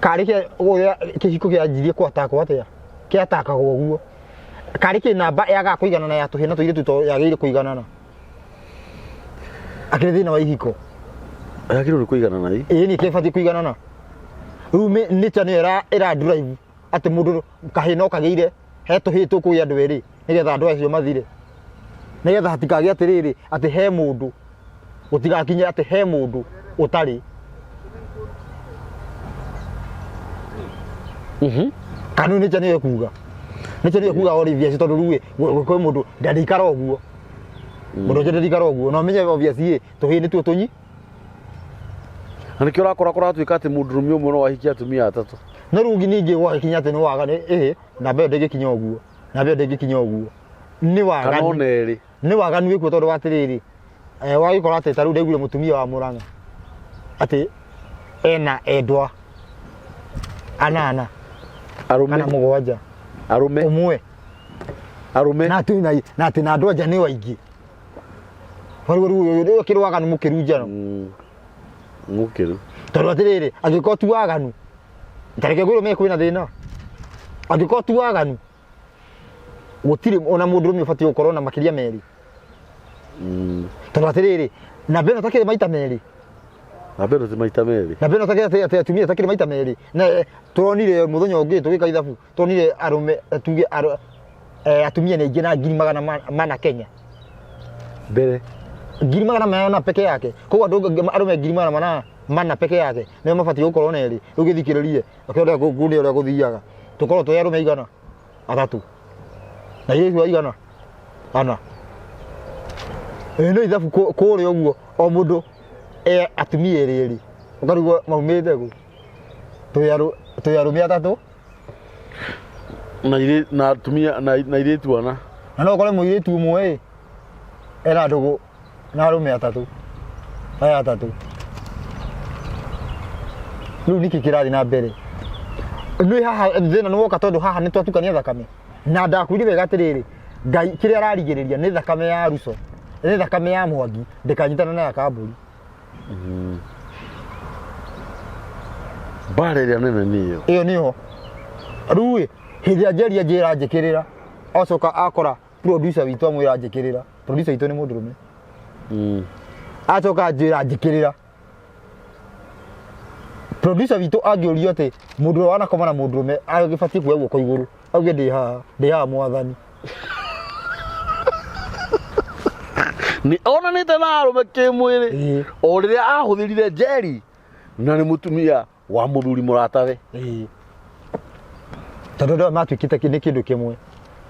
Karĩ kĩa ũrĩa kĩhiko kĩanjirie kũatakwo atĩa, kĩatakagwo ũguo karĩ kĩ namba yagaga kũiganana ya tũhĩ na tũirĩtu, to yagĩrĩire kũiganana akĩrĩ thĩna wa ihiko. Yagĩrĩirwo nĩ kũiganana ĩ. Ĩĩ, nĩ kĩbatiĩ kũiganana. Rĩu nature nĩyo ĩra drive atĩ mũndũ kahĩ no kagĩire he tũhĩ tũkũgĩa andũ erĩ, nĩgetha andũ acio mathire, nĩgetha hatikagĩe atĩrĩrĩ atĩ he mũndũ, gũtigakinye atĩ he mũndũ ũtarĩ. Kana rĩu nature nĩyo ĩkuga, nature nĩyo ĩkuga obvious, tondũ rĩu ĩ, kwĩ mũndũ ndangĩikara ũguo, mũndũ ũcio ndangĩikara ũguo, na ũmenye obvious ĩ, tũhĩ nĩtuo tũnyi. Na nĩkĩo ũrakora kũratuĩka atĩ mũndũrũme ũmwe no ahikie atumia atatũ. No rĩu ningĩ gwagĩkinya atĩ nĩ waganu ĩhĩ, namba ĩyo ndĩngĩkinya ũguo, namba ĩyo ndĩngĩkinya ũguo, nĩ kana waganu. Ona erĩ. Nĩ waganu wĩkuo, tondũ wa atĩrĩrĩ, wagĩkora atĩ ta rĩu ndaiguire mũtumia wa Mũrang'a atĩ ena endwa anana arũme kana 7. Arũme. Ũmwe. Arũme. Na atĩ na atĩ na andũ anja nĩo aingĩ. Rĩu rĩu rĩu kĩrĩ waganu mũkĩru njano. Mũkĩru. Tondũ atĩrĩrĩ, angĩkorwo ti waganu, tareke ngwĩrwo me kwĩna thĩna, angĩkorwo ti waganu, gũtirĩ ona mũndũrũme ũbatiĩ gũkorwo na makĩria merĩ. Tondũ atĩrĩrĩ, namba ĩno takĩrĩ maita merĩ. Namba ĩno ti maita merĩ. Namba ĩno takĩrĩ atĩ atumia takĩrĩ maita merĩ, na tũronire mũthenya ũngĩ tũgĩka ithabu, tuonire arũme, tuge atumia nĩ aingĩ na 400,000 Kenya. Mbere. 400,000 peke yake, koguo andũ arũme 400,400 peke yake nĩo mabatiĩ gũkorwo na erĩ. Rĩu gĩthikĩrĩrie ũkĩrora ngundi ũrĩa gũthiaga, tũkorwo twĩ arũme 300 na airĩtu aigana ana. Ĩ no ithabu kũrĩa ũguo, o mũndũ e atumia erĩ erĩ, ũkarigwo maumĩte kũ, twĩ arũme atatũ. Na na atumia na airĩtu ana. Na no ũkore mũirĩtu ũmwe ĩ ena ndũgũ na arũme atatũ, aya atatũ. Rĩu nĩkĩ kĩrathiĩ na mbere? Nĩ haha thĩna nĩ woka, tondũ haha nĩ twatukania thakame, na ndakwĩrire wega atĩrĩrĩ, Ngai kĩrĩa ararigĩrĩria nĩ thakame ya Ruco, nĩ thakame ya Mwangi ndĩkanyitana na ya Kambũri. Mbara ĩrĩa nene nĩ ĩyo. Ĩyo nĩyo rĩu ĩ, hĩndĩ ĩrĩa njeria njĩra njĩkĩrĩra, acoka akora producer witũ, amwĩra njĩkĩrĩra, producer witũ nĩ mũndũrũme. Acoka anjĩra njĩkĩrĩra producer witũ angĩũrio atĩ mũndũ ũrĩa wanakoma na mũndũrũme agĩbatiĩ kuoya guoko igũrũ auge ndĩ haha, ndĩ haha mwathani. Nĩ onanĩte na arũme kĩmwĩrĩ. O rĩrĩa ahũthĩrire njeri na nĩ mũtumia wa mũthuri mũratawe. Tondũ andũ aya matuĩkĩte nĩ kĩndũ kĩmwe,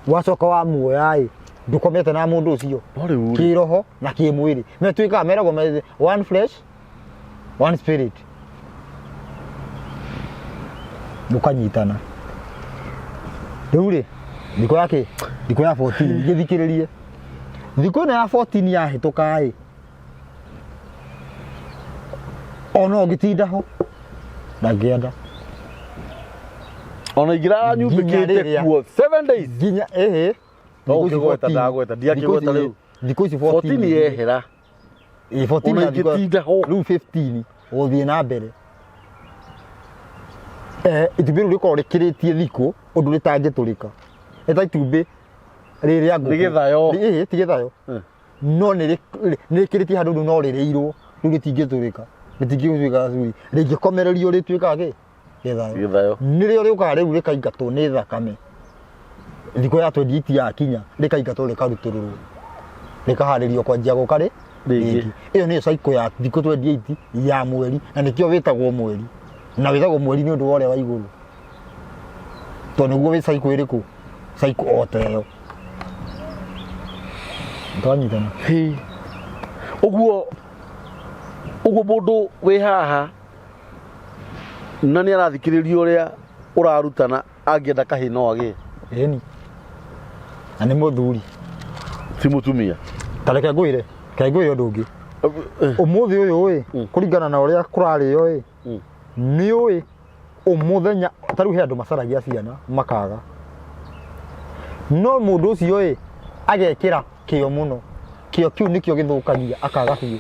wacoka wamuoya ĩ ndũkomete na mũndũ ũcio. No rĩu rĩ, kĩroho na kĩmwĩrĩ metuĩkaga meragwo one flesh one spirit, mũkanyitana. Rĩu rĩ, thikũ ya kĩ, thikũ ya 14, gĩthikĩrĩrie, thikũ ĩno ya 14 yahĩtũka ĩ, ona ũngĩtinda ho ndangĩenda. Ona ingĩrara Nginya nyumbĩkĩte kuo 7 days. Nginya ĩhĩ. No ũkĩgweta ndagweta, ndiakĩgweta rĩu. Thikũ ici 14 yehera. Ĩ, 14 Ona na thikũ- ingĩtinda ho. Rĩu 15 gũthiĩ na mbere, itumbĩ rĩu rĩkoragwo rĩkĩrĩtie thikũ ũndũ rĩtangĩtũrĩka, nĩ ta itumbĩ rĩrĩa ngũkũ. Nĩ gĩthayo. Ĩhĩ, ti gĩthayo. No nĩ rĩkĩrĩtie handũ rĩu no rĩrĩirwo, rĩu rĩtingĩtũrĩka, rĩtingĩtuĩka gacuri, rĩngĩkomererio rĩtuĩkaga kĩ, gĩthayo. Gĩthayo. Nĩrĩo rĩũkaga rĩu rĩkaingatwo nĩ thakame thikũ ya 28 yakinya, rĩkaingatwo, rĩkarutũrũrwo, rĩkaharĩrio kwanjia gũka rĩ Rĩngĩ. Ĩyo nĩyo cycle ya thikũ 28 ya mweri, na nĩkĩo wĩtagwo mweri, na wĩtagwo mweri nĩ ũndũ wa ũrĩa wa igũrũ, tondũ nĩguo wĩ cycle ĩrĩkũ, cycle o ta ĩyo. Twanyitana? Hĩ. Ũguo ũguo mũndũ wĩ haha na nĩ arathikĩrĩria ũrĩa ũrarutana, angĩenda kahĩ no agĩe? Ĩni, na nĩ mũthuri. Ti mũtumia? Ta reke ngwĩre, reke ngwĩre ũndũ ũngĩ. Ũmũthĩ ũyũ ĩ, kũringana na ũrĩa kũrarĩo ĩ, nĩ ũĩ ũmũthenya ta rĩu he andũ macaragia ciana makaga, no mũndũ ũcio ĩ agekĩra kĩo mũno, kĩo kĩu nĩkĩo gĩthũkagia akaga biũ.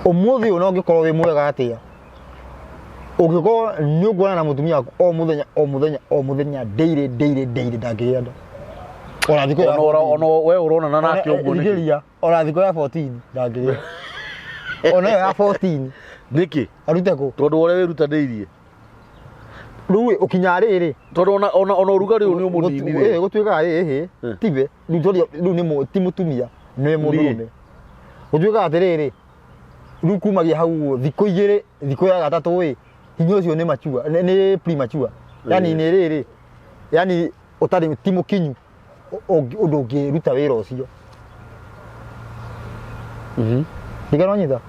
Ũmũthĩ ũyũ no ũngĩkorwo wĩ mwega atĩa, ũngĩkorwo nĩ ũkuonana na mũtumia waku o mũthenya o mũthenya o mũthenya, daily daily daily, ndangĩgĩa nda ona thikũ ya Ona 14. Ona we ũronana nake ũguo nĩkĩ? Thikĩrĩria, ona thikũ ya 14 ndangĩgĩa, ona ĩyo ya 14. Nĩkĩ? Arute kũ? Tondũ ũrĩa wĩrutanĩirie. Rĩu ĩ, ũkinya rĩrĩ. Tondũ ona ũrugarĩ ũyũ nĩ ũmũninire. Gũtuĩkaga ĩhĩ, tiwe rĩu, tondũ rĩu nĩ ti mũtumia, nĩ mũndũrũme. Gũtuĩkaga atĩrĩrĩ, rĩu kumagia hau ũguo thikũ 2, thikũ ya gatatũ ĩ, hinya ũcio nĩ mature, nĩ premature, yani nĩ rĩrĩ, yani ũtarĩ, ti mũkinyu ũndũ ũngĩruta wĩra ũcio. Ndigana nyita.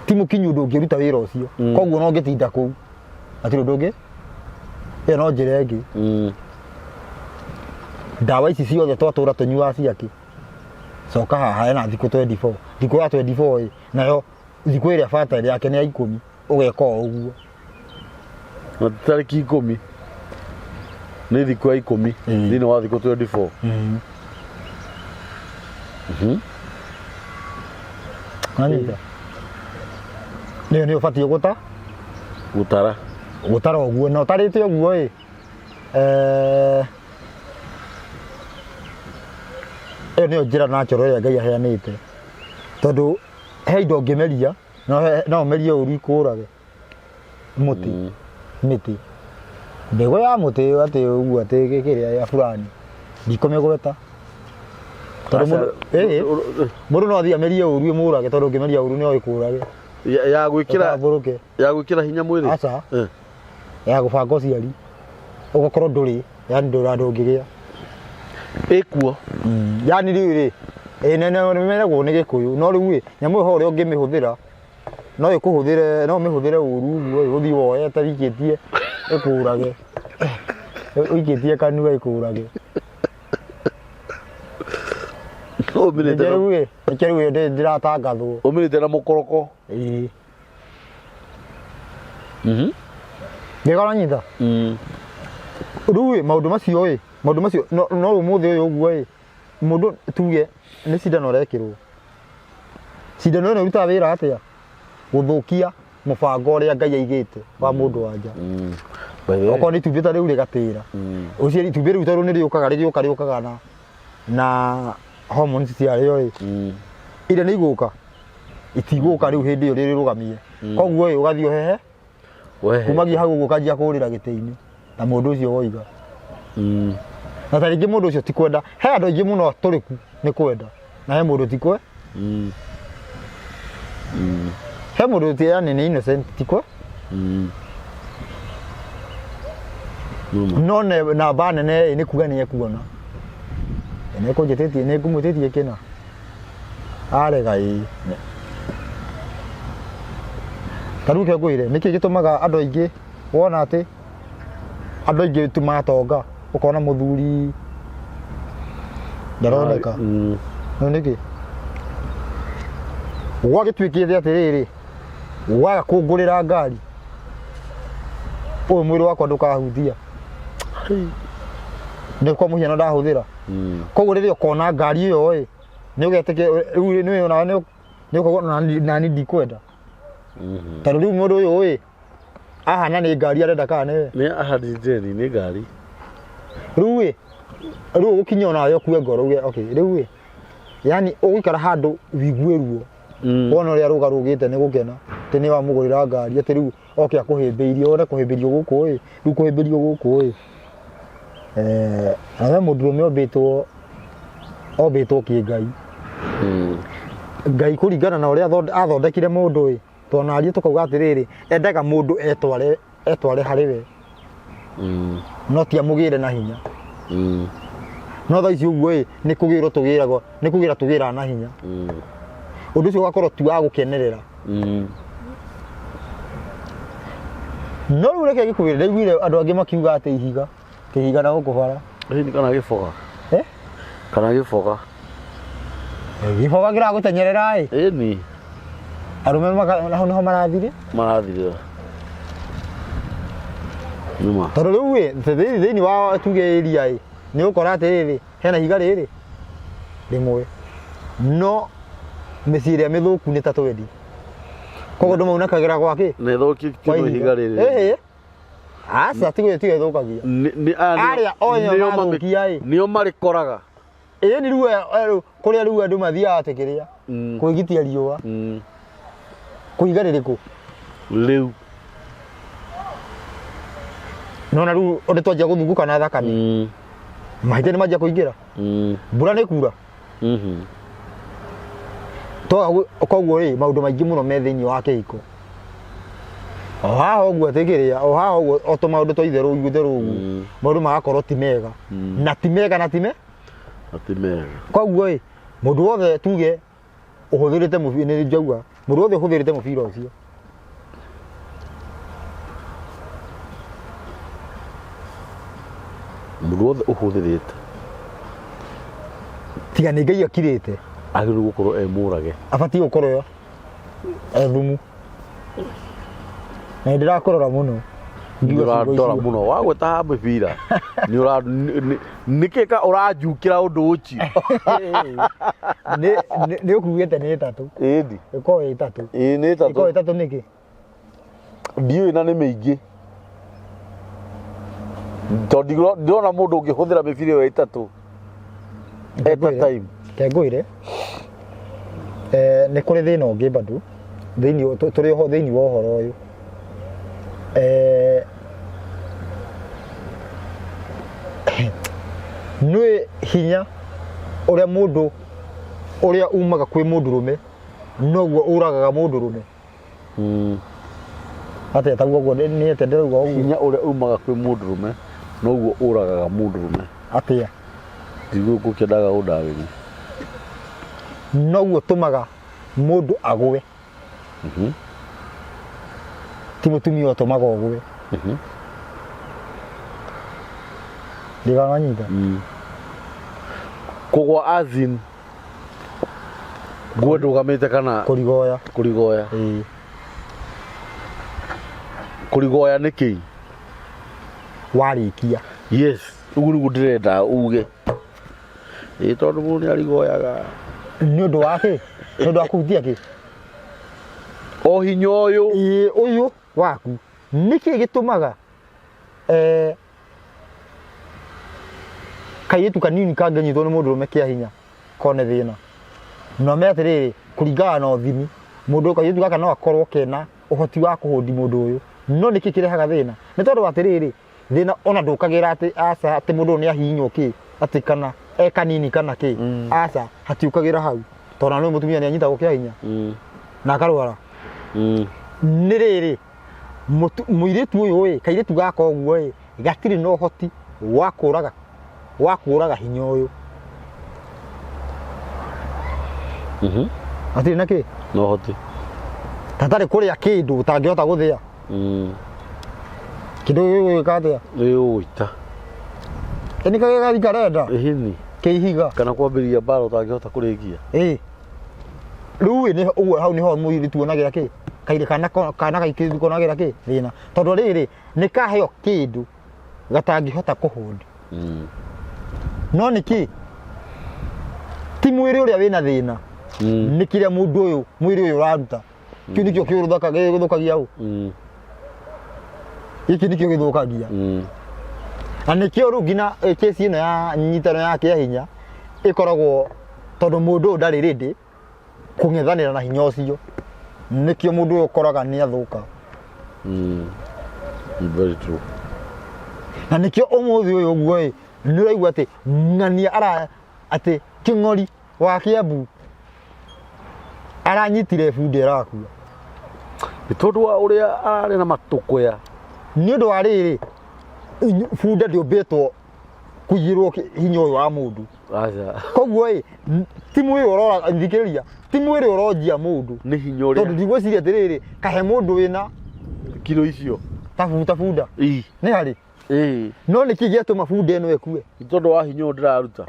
Ti mũkinyu ũndũ ũngĩruta wĩra ũcio. Koguo no ũngĩtinda kũu hatirĩ ũndũ ũngĩ, ĩyo no njĩra ĩngĩ. Ndawa ici ciothe twatũra tũnyuaga ciakĩ? Coka haha hena thikũ 24, thikũ ya 24 ĩ, nayo thikũ ĩrĩa bata yake nĩ ya 10, ũgeka o ũguo. Na tarĩki 10 nĩ thikũ ya 10 thĩinĩ wa thikũ 24. Nanyita? Nĩyo nĩ ũbatiĩ gũta Gũtara. Gũtara ũguo, na ũtarĩte ũguo ĩ, ĩyo nĩyo njĩra natural ĩrĩa Ngai aheanĩte, tondũ he indo ũngĩmeria, no ũmerie ũru ikũrage. Mũtĩ, mĩtĩ, mbegũ ya mũtĩ atĩ ũguo atĩ kĩrĩa ya fulani, ndikũmĩgweta tondũ mũndũ no athiĩ amerie ũru ĩmũrage, tondũ ũngĩmeria ũru no ĩkũrage. Ya gwĩkĩra Ũtambũrũke. Ya gwĩkĩra hinya mwĩrĩ? Aca. Ya gũbanga ũciari, ũgakorwo ndũrĩ, yani ndũra ndũngĩgĩa. Ĩkuo. Yani rĩu rĩ, ĩ nĩ meragwo nĩ Gĩkũyũ, no rĩu ĩ, nyamũ ĩyo ho ũrĩa ũngĩmĩhũthĩra, no ĩkũhũthĩre, no ũmĩhũthĩre ũru ũguo ĩ, ũthiĩ woete wikĩtie ĩkũrage, ũikĩtie kanua ĩkũrage. Ũmĩrĩte Nĩkĩo na rĩu ĩ, nĩkĩo rĩu ĩ ndĩratangathwo. Ũmĩrĩte na mũkoroko. Ĩĩ. Ngĩkora nyita. Rĩu ĩ, maũndũ macio ĩ, maũndũ macio no ũmũthĩ ũyũ ũguo ĩ, mũndũ tuge nĩ cindano ũrekĩrwo. Cindano ĩno ĩrutaga wĩra atĩa? Gũthũkia mũbango ũrĩa Ngai aigĩte wa mũndũ wa nja. By the way, Okorwo nĩ itumbĩ ta rĩu rĩgatĩra. Ũcio itumbĩ rĩu tondũ nĩ rĩũkaga rĩgĩũka rĩũkaga na Hormones ciarĩo ĩ iria nĩ igũka itigũka rĩu hĩndĩ ĩyo rĩrũgamie. Koguo ĩ ũgathiĩ ũhehe. Wehe. Kumagia hau ũguo ũkanjia kũrĩra gĩtĩ-inĩ na mũndũ ũcio woiga. Na ta rĩngĩ mũndũ ũcio ti kwenda, he andũ aingĩ mũno atũrĩku nĩ kwenda na he mũndũ ti kwe he mũndũ ti yani nĩ innocent ti kwe. Numa. No namba nene ĩ nĩ kuga nĩ ekuona nĩ ekũnjĩtĩtie nĩ ngũmwĩtĩtie kĩna arega ĩ ta rĩu reke ngwĩre nĩkĩ gĩtũmaga andũ aingĩ wona atĩ andũ aingĩ tu matonga ũkona mũthuri ndaroneka. No nĩkĩ gwagĩtuĩkĩte atĩrĩrĩ waga kũngũrĩra ngari ũyũ mwĩrĩ wakwa ndũkahutia nĩ kwa mũhiano ndahũthĩra. Koguo rĩrĩa ũkona ngari ĩyo ĩ nĩ ũgetĩkĩra rĩu nĩ ona nĩ ũkauga nani ndikwenda. Tondũ rĩu mũndũ ũyũ ĩ ahana nĩ ngari arenda kana nĩwe. Nĩ ahandi nĩ ngari. Rĩu ĩ rĩu ũgũkinya onawe ũkue ngoro uge okay rĩu ĩ yani ũgũikara handũ wigue ruo. Wona ũrĩa arũgarũgĩte nĩ gũkena atĩ nĩ wamũgũrĩra ngari atĩ rĩu oke akũhĩmbĩirie wone kũhĩmbĩrio gũkũ ĩ rĩu kũhĩmbĩrio gũkũ ĩ na we mũndũrũme ombĩtwo ombĩtwo kĩngai. Ngai kũringana na ũrĩa athondekire mũndũ ĩ twanaria tũkauga atĩrĩrĩ endaga mũndũ etware etware harĩ we. No ti amũgĩre na hinya. No thaa ici ũguo ĩ nĩ kũgĩrwo tũgĩragwo nĩ kũgĩra tũgĩraga na hinya. Ũndũ ũcio ũgakorwo ti wa gũkenerera. No rĩu reke ngĩkwĩre ndaiguire andũ angĩ makiuga atĩ ihiga kĩhiga na gũkũ bara. Hihi kana gĩboga. Eh? Kana gĩboga. Gĩboga kĩragũtenyerera ĩ. Ĩni. Arũme hau nĩho marathire. Marathire. Nĩma. Tondũ rĩu ĩ thĩinĩ wa tuge area ĩ nĩ ũgũkora atĩrĩrĩ hena ihiga rĩrĩ rĩmwe no mĩciĩ ĩrĩa mĩthũku nĩ ta twendi koguo andũ maunakagĩra gwakĩ. Nĩ thũkĩtio ihiga rĩrĩ. Ĩhĩ aca tigo tigo ĩthũkagia. Arĩa othe mathũkia ĩ. Nĩo marĩkoraga. Ĩĩ nĩ rĩu kũrĩa rĩu andũ mathiaga atĩ kĩrĩa kwĩgitia riũa kũiga rĩrĩkũ rĩu. Nona rĩu ũndũ twanjia gũthunguka na thakame mahĩtia nĩ manjia kũingĩra. Mbura nĩ kura. Koguo rĩ maũndũ maingĩ mũno me thĩinĩ wa kĩhiko o haha ũguo atĩ kĩrĩa o haha ũguo o tũmaũndũ twa itherũ itherũ ũguo maũndũ magakorwo ti mega na ti mega na ti me Na ti mega. Koguo ĩ mũndũ wothe tuge ũhũthĩrĩte mũbira nĩ njauga mũndũ wothe ũhũthĩrĩte mũbira ũcio Mũndũ wothe ũhũthĩrĩte tiga nĩ Ngai akirĩte agĩrĩirwo gũkorwo e mũrage. Abatiĩ gũkorwo e thumu na nĩ ndĩrakũrora mũno. Nĩ ũrandora mũno wagweta ha mĩbira nĩ ũra nĩkĩ ka ũranjukĩra ũndũ ũcio. Nĩ ũkugĩte nĩ ĩtatũ. Ĩni. Ĩkorwo ĩ ĩtatũ. Ĩĩ nĩ ĩtatũ. Ĩkorwo ĩtatũ nĩkĩ? Ndiũĩ na nĩ mĩingĩ tondũ ndĩrona mũndũ ũngĩhũthĩra mĩbira ĩyo ĩtatũ at a time. Reke ngwĩre nĩ kũrĩ thĩna ũngĩ bado thĩinĩ tũrĩ oho thĩinĩ wa ũhoro ũyũ nĩ hinya ũrĩa mũndũ ũrĩa umaga kwĩ mũndũrũme noguo ũragaga mũndũrũme. Atĩa taguo ũguo nĩ atĩa ndĩrauga ũguo? Hinya ũrĩa umaga kwĩ mũndũrũme noguo ũragaga mũndũrũme. Atĩa? Ndigũ ngũkĩendaga ũndarĩrie. Noguo ũtũmaga mũndũ agwe. Ti mũtumia ũtũmaga ũgwe. Ndĩramanyita. Kũgwa as in nguo ndũgamĩte kana Kũrigoya. Kũrigoya. Ĩĩ. Kũrigoya nĩ kĩĩ? Warĩkia. Yes, ũguo nĩguo ndĩrenda uge. Ĩĩ tondũ mũndũ nĩ arigoyaga. Nĩ ũndũ wa kĩ? Nĩ ũndũ wa kũhutia kĩ? O hinya ũyũ. Ĩĩ ũyũ waku. Nĩkĩ gĩtũmaga kairĩtu kanini kangĩnyitwo nĩ mũndũrũme kĩa hinya? Kone thĩna na ũmenye atĩrĩrĩ, kũringana na ũthimi, mũndũ kairĩtu gaka no akorwo kena ũhoti wa kũhũndi mũndũ ũyũ, no nĩkĩ kĩrehaga thĩna? Nĩ tondũ atĩrĩrĩ, thĩna ona ndũkagĩra atĩ aca, atĩ mũndũ ũyũ nĩ ahihinywo kĩ, atĩ kana e kanini kana kĩ. Aca, hatiũkagĩra hau, tondũ ona nĩ mũtumia nĩ anyitagwo kĩa hinya na akarwara. Nĩ rĩrĩ, mũirĩtu ũyũ ĩ, kairĩtu gaka ũguo ĩ, gatirĩ na ũhoti wa kũraga hinya ũyũ. Gatirĩ na kĩ? No hoti. Tatarĩ kũrĩa kĩndũ ũtangĩhota gũthĩa. Kĩndũ gĩgwĩka atĩa? Nĩ ũgũita. Ĩ nĩ kagĩa karenda? Ĩhĩni. Kĩihiga. Kana kwambĩrĩria mbara ũtangĩhota kũrĩkia. Ĩ rĩu ĩ nĩho ũguo, hau nĩho mũirĩtu onagĩra kĩ, kairĩ kana kana kairĩtu konagĩra kĩ thĩna, tondũ rĩrĩ nĩ kaheo kĩndũ gatangĩhota kũhũndi. No nĩ kĩ, ti mwĩrĩ ũrĩa wĩna thĩna, nĩ kĩrĩa mũndũ ũyũ, mwĩrĩ ũyũ ũraruta, kĩu nĩkĩo gĩthũkagia ũ. Gĩkĩ nĩkĩo gĩthũkagia. Na nĩkĩo rĩu nginya kesi ĩno ya nyitano ya kĩa hinya ĩkoragwo, tondũ mũndũ ũyũ ndarĩ ready kũng'ethanĩra na hinya ũcio, nĩkĩo mũndũ ũyũ ũkoraga nĩ athũka. Very true. Na nĩkĩo ũmũthĩ ũyũ ũguo ĩ, nĩ ũraigua atĩ ng'ania ara atĩ kĩng'ori wa Kĩambu aranyitire bunda ĩrakua. Nĩ tondũ wa ũrĩa ararĩ na matũkũya. Nĩ ũndũ wa rĩrĩ, bunda ndĩũmbĩtwo kũigĩrwo hinya ũyũ wa mũndũ. Aca. Koguo ĩ, ti mwĩrĩ ũrora, thikĩrĩria, ti mwĩrĩ ũronjia mũndũ. Nĩ hinya tondũ ũrĩa. Ndigwĩciria atĩrĩrĩ, kahe mũndũ wĩna kiro icio ta bunda nĩ harĩ. No nĩkĩ gĩatũma bunda ĩno ĩkue? Nĩ tondũ wa hinya ũyũ ndĩraruta.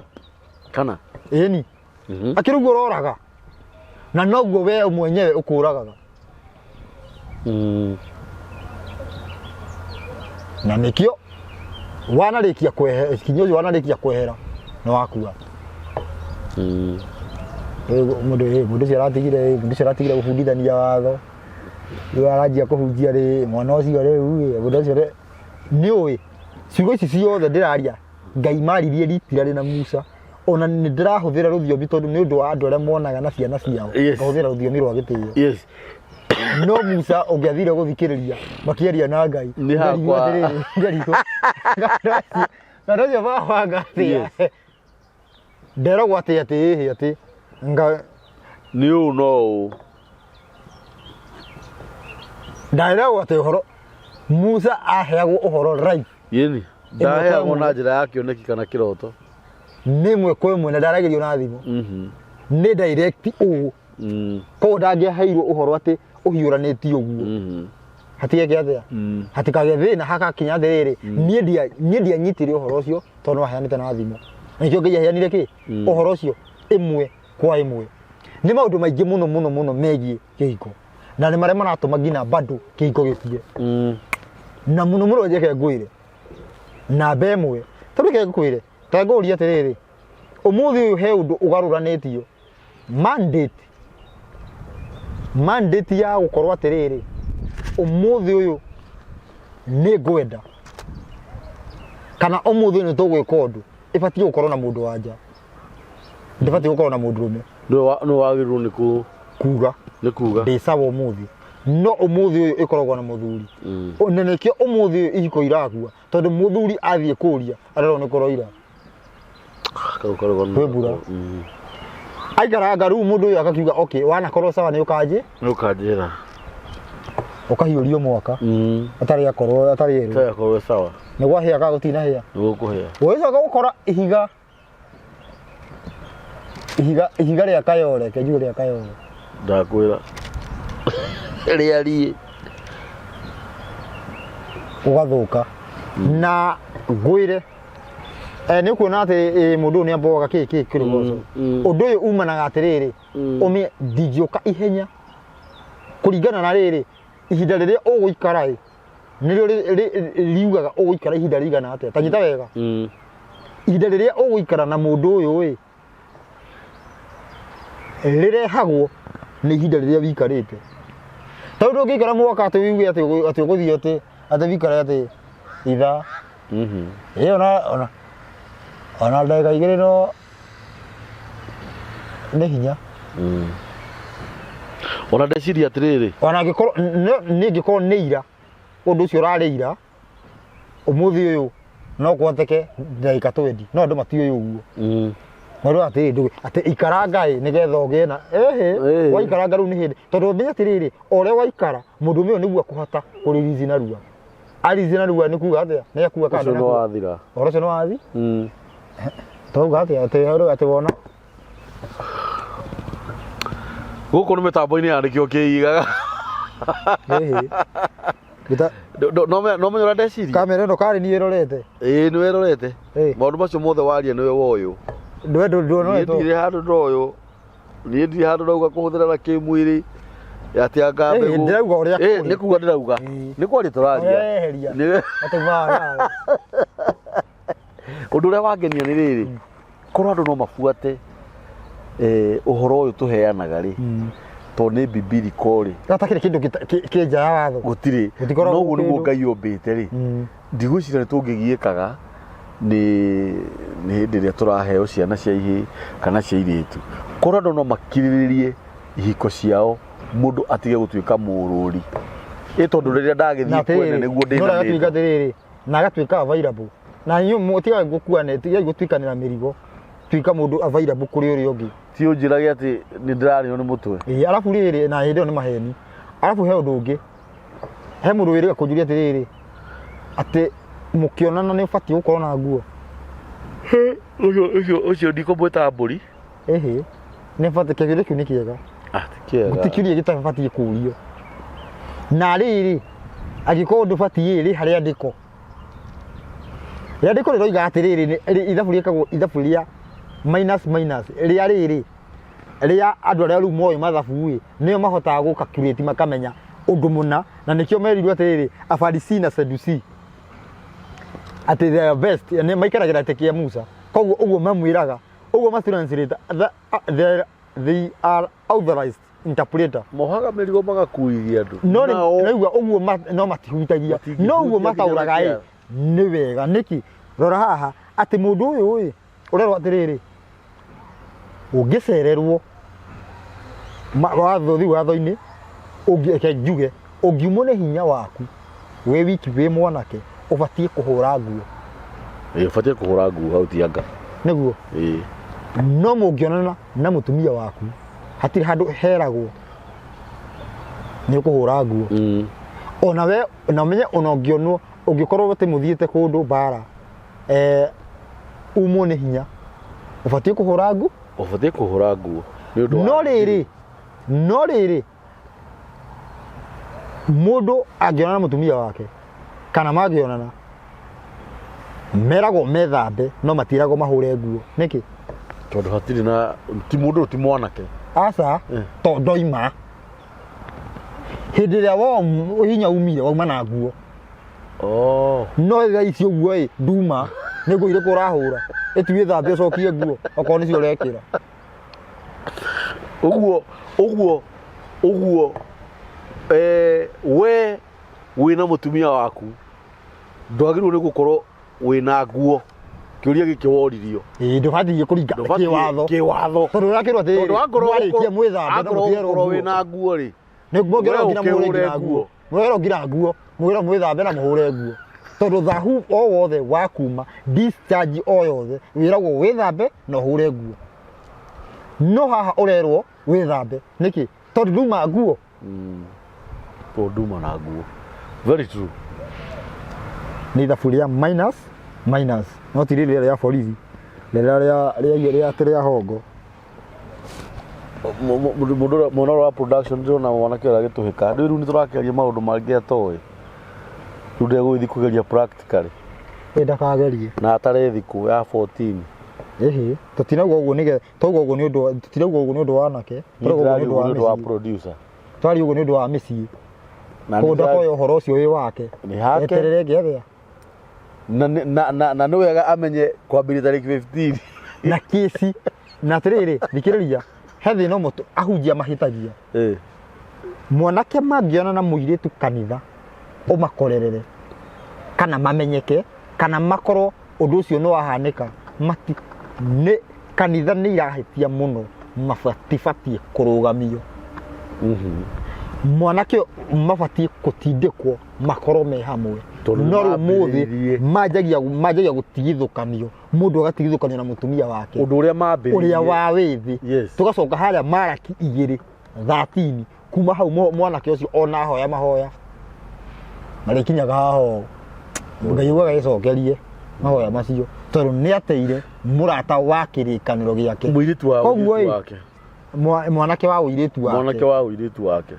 Kana? Ĩni. Akĩrĩ ũguo ũroraga na noguo we mwenyewe ũkũragaga. Na nĩkĩo wanarĩkia kwehera kinya ũcio, wanarĩkia kwehera nĩ wakua. Mũndũ ũcio aratigire, mũndũ ũcio aratigire gũbundithania watho, rĩu aranjia kũhunjia rĩ, mwana ũcio rĩu ĩ, mũndũ ũcio nĩ ũĩ ciugo ici ciothe ndĩraria, Ngai maririe ritira rĩ na Musa, ona nĩ ndĩrahũthĩra rũthiomi tondũ nĩ ũndũ wa andũ arĩa monaga na ciana ciao. Ngahũthĩra rũthiomi rwa gĩtĩo. No Musa ũngĩathire gũthikĩrĩria makĩaria na Ngai, Nĩ ũngarigwo hakwa. atĩrĩrĩ, ũngarigwo ngano ũcio bawanga atĩa, nderagwo atĩ ĩhĩ atĩ nga Nĩ ũũ no ũũ. Nderagwo atĩ ũhoro Musa aheagwo ũhoro right. Yĩni. Ndaheagwo na njĩra ya kĩoneki kana kĩroto. Nĩ ĩmwe kwa ĩmwe, na ndaragĩrio na thimũ. Nĩ direct ũũ. Koguo ndangĩaheirwo ũhoro atĩ ũhiũranĩtie ũguo. Hatigeke atĩa? Hatikagĩe thĩna hagakinya atĩrĩrĩ, niĩ ndianyitire ũhoro ũcio tondũ nĩwaheanĩte na thimũ. Na nĩkĩo Ngai aheanire kĩ? Ũhoro ũcio ĩmwe kwa ĩmwe. Nĩ maũndũ maingĩ mũno mũno mũno megiĩ kĩhiko, na nĩ marĩa maratũma nginya bado kĩhiko gĩkue. Na mũno mũno njeke ngwĩre namba ĩmwe, tondũ reke ngwĩre, ta ngũrie atĩrĩrĩ, ũmũthĩ ũyũ he ũndũ ũgarũranĩtio mandate ya gũkorwo atĩrĩrĩ, ũmũthĩ ũyũ nĩ ngwenda kana ũmũthĩ ũyũ nĩ tũgwĩka ũndũ, ĩbatiĩ gũkorwo na mũndũ wa nja, ndĩbatiĩ gũkorwo na mũndũrũme. Nĩwe wagĩrĩirwo nĩ kuga. Nĩ kuga. Ndĩ sawa ũmũthĩ, no ũmũthĩ ũyũ ĩkoragwo na mũthuri. Na nĩkĩo ũmũthĩ ũyũ ihiko irakua, tondũ mũthuri athiĩ kũria arerwo nĩ kũroira. Kau karũgano. Kwĩ mbura. Aikaranga rĩu mũndũ ũyũ akakiuga, okay, wanakorwo sawa, nĩ ũkanjĩ Nĩ ũkanjĩra. Ũkahiũrio mwaka atarĩ akorwo atarĩ erũ. Taya korwo sawa. Nĩ gwahĩa kana gũtinahĩa? Nĩ gũkũhĩa. Ũgĩcoka gũkora ihiga rĩa Kayore, kenjuge rĩa Kayore. Ndakwĩra. Rĩariĩ. Ũgathũka na ngwĩre, nĩ ũkuona atĩ mũndũ ũyũ nĩ amboga kĩ kĩ kĩrũgoco. Ũndũ ũyũ umanaga atĩrĩrĩ, ũmĩ ndingĩũka ihenya kũringana na rĩrĩ, ihinda rĩrĩa ũgũikara ĩ nĩrĩo riugaga ũgũikara ihinda rĩigana atĩa. Ta nyita wega, ihinda rĩrĩa ũgũikara na mũndũ ũyũ ĩ rĩrehagwo nĩ ihinda rĩrĩa wĩikarĩte, tondũ ndũngĩikara mwaka atĩ wiuge atĩ ũgũthiĩ atĩ wĩikare atĩ ithaa ĩ ona ndagĩka 2 no. Nĩ hinya. Ona ndeciria atĩrĩrĩ. Ona angĩkorwo nĩ angĩkorwo nĩ ira ũndũ ũcio ũrarĩ ira, ũmũthĩ ũyũ no kũhoteke ndagĩka 20, no andũ matiũĩ ũguo. Marauga atĩrĩrĩ, ndũgĩ atĩ ikaranga ĩ nĩgetha ũgĩe na ĩhĩ. Waikaranga rĩu nĩ hĩndĩ, tondũ ũmenye atĩrĩrĩ, o ũrĩa waikara mũndũrũme ũyũ nĩguo akũhota kũririzi narua. Aririzi narua nĩ kuga atĩa? Nĩ akuga kana Ũcio nĩ ndanakua? wathira. Ũhoro ũcio nĩ wathi. Twauga atĩa atĩ atĩ wona Gũkũ nĩ mĩtambo-inĩ ya nĩkĩo kĩigaga. Ĩhĩ. No menya ũrĩa ndeciria. Kamera ĩno karĩ niĩ ĩrorete. Ĩĩ nĩwe ĩrorete. Maũndũ macio mothe waria nĩwe woyũ. Ndwe Niĩ nduonoretwo. ndirĩ handũ ndoyũ. Niĩ ndirĩ handũ ndauga kũhũthĩra na kĩmwĩrĩ atĩ anga Ĩĩ, mbegũ. ndĩrauga ũrĩa Ĩĩ, kũrĩ. nĩ kuga ndĩrauga. Ĩĩ. Nĩ kwaria tũraria. Ũreheria. Nĩ- Atĩ nawe. Ũndũ ũrĩa wangenia nĩ rĩrĩ, korwo andũ no mabuate ũhoro ũyũ tũheanaga rĩ, tondũ nĩ bibiliko rĩ, Gatakĩrĩ kĩndũ kĩ nja ya watho. Gũtirĩ. Gũtikoragwo No ũguo nĩguo kĩndũ. Ngai ombĩte rĩ, ndigwĩciria nĩ tũngĩgiĩkaga nĩ hĩndĩ ĩrĩa tũraheo ciana cia ihĩĩ kana cia irĩtu. Korwo andũ no makirĩrĩrie ihiko ciao, mũndũ atige gũtuĩka mũrũri ĩ, tondũ rĩrĩa ndagĩthiĩ kwene nĩguo no agatuĩka ndĩnamĩte. Atĩrĩrĩ, na agatuĩka available na inyuĩ mũtigae gũkuane, tigai gũtuĩkanĩra mĩrigo, tuĩka mũndũ available kũrĩ ũrĩa ũngĩ. Ti ũnjĩrage atĩ nĩ ndĩrarĩo nĩ mũtwe. Ĩĩ, arabu rĩrĩ na hĩndĩ ĩyo nĩ maheni. Arabu he ũndũ ũngĩ, he mũndũ wĩrĩga kũnjũria atĩrĩrĩ, atĩ mũkĩonana nĩ ũbatiĩ gũkorwo na nguo. Ũcio ndikũmwĩta mbũri. Ĩhĩ, nĩ batiĩ, kĩũria kĩu nĩ kĩega. Ah, ti kĩega. Gũtirĩ kĩũria gĩtabatiĩ kũũrio. Na rĩrĩ, angĩkorwo ndũbatiĩ rĩ, harĩ andĩko. Rĩandĩko rĩroiga atĩrĩrĩ, ithabu rĩkagwo ithabu rĩa minus minus, rĩa rĩrĩ, rĩa andũ arĩa rĩu moĩ mathabu ĩ, nĩo mahotaga gũ calculate makamenya ũndũ mũna, na nĩkĩo merirwo atĩrĩrĩ, Afarisi na Sadusi, atĩ they are best, nĩ maikaragĩra gĩtĩ kĩa Musa. Koguo ũguo mamwĩraga, ũguo ma translate, they are authorized interpreter. Mohaga mĩrigo magakuithia andũ. No Nao nĩigua ũguo no matihutagia, Matingĩhutia no ũguo nginya mataũraga ĩ kĩara. Nĩ wega nĩkĩ? Rora haha atĩ mũndũ ũyũ ĩ ũrerwo atĩrĩrĩ, ũngĩcererwo watho thiĩ watho-inĩ, reke njuge ũngiumwo nĩ hinya waku wĩ wiki wĩ mwanake, ũbatiĩ kũhũra nguo. Ĩĩ, ũbatiĩ kũhũra nguo hau ti anga. Nĩguo. Ĩĩ. No mũngĩonana na mũtumia waku, hatirĩ handũ heragwo nĩ ũkũhũra nguo. Ona we na ũmenye, ona ũngĩonwo, ũngĩkorwo atĩ mũthiĩte kũndũ mbara, umwo nĩ hinya, ũbatiĩ kũhũra nguo. Ũbatiĩ kũhũra nguo nĩ ũndũ wa No rĩrĩ, mũndũ angĩonana na mũtumia wake kana mangĩonana, meragwo methambe, no matiragwo mahũre nguo. Nĩkĩ? Tondũ hatirĩ na ti mũndũ ũyũ ti mwanake. Aca. To ndoima hĩndĩ ĩrĩa wo hinya umire wauma na nguo. No thaa ici ũguo ĩ nduma, nĩ nguo irĩkũ ũrahũra? Ĩtu ĩthambe ũcokie nguo okorwo nĩcio ũrekĩra. Ũguo we wĩna mũtumia waku ndwagĩrĩirwo nĩ gũkorwo wĩna nguo. Kĩũria gĩkĩ woririo. Ĩĩ, ndũbatiĩ kũringa Ndũbatiĩ kĩwatho. Kĩwatho. Tondũ ũrakĩrwo atĩrĩrĩ, Tondũ akorwo mwarĩkia mwĩthambe na akorwo mũtigerwo ũgũkorwo nguo. wĩna nguo rĩ, Nĩ mũngĩrwo we nginya mũhũre ũkĩhũre nginya nguo. nguo. Mũgerwo nginya nguo, mũgerwo mwĩthambe na mũhũre nguo, tondũ thahu o wothe wa kuma discharge o yothe wĩragwo wĩthambe na ũhũre nguo. No haha ũrerwo wĩthambe nĩkĩ? Tondũ nduma nguo. Tondũ nduma na nguo, very true. Nĩ ithabu rĩa minus minus, no ti rĩrĩa rĩa borithi, rĩrĩa rĩa atĩ rĩa hongo. Mũndũ ũrĩa mwena ũrĩa wa production, ndĩrona mwanake ũrĩa agĩtũhĩka. Rĩu nĩ tũrakĩaria maũndũ mangĩ atoĩ, rĩu ndegũgĩthiĩ kũgeria practically. Ĩ, ndakagerie. Na atare thikũ ya 14. Ĩhĩ, tũtinauga ũguo nĩgetha twauga ũguo nĩ ũndũ tũtirauga ũguo nĩ ũndũ wa anake, tũrauga ũguo nĩ nĩ ũndũ wa ũndũ wa mĩciĩ. Producer. Twaria ũguo nĩ ũndũ wa mĩciĩ. Na Koguo ndakoya ũhoro ũcio wĩ wake. Nĩ hake. Eterere ngĩathĩa. Na nĩ wega amenye kwambĩrĩria tarĩki 15. Na kĩci na atĩrĩrĩ, thikĩrĩria, he thĩna ũmwe ahunjia mahĩtagia. Mwanake mangĩona na mũirĩtu kanitha, ũmakorerere kana mamenyeke kana makorwo ũndũ ũcio nĩ wahanĩka, mati nĩ kanitha nĩ irahĩtia mũno. Mabatibatiĩ kũrũgamio. Mwanake ũyũ mabatiĩ gũtindĩkwo makorwo me hamwe. Tondũ No rĩu mũthĩ nĩmambĩrĩirie. manjagia gũtigithũkanio, mũndũ agatigithũkanio na mũtumia wake Ũndũ ũrĩa mambĩrĩirie. Ũrĩa wa wĩthĩ. Tũgacoka harĩa Maraki 2:13, kuma hau mwanake ũcio ona ahoya mahoya marĩkinyaga haha ũũ, Ngai augaga ĩcokerie mahoya macio tondũ nĩ ateire mũrata wa kĩrĩkanĩro gĩake. Mũirĩtu wa Koguo ũirĩtu ĩ, wake. Mwanake wa ũirĩtu wake. Mwanake wa ũirĩtu wake.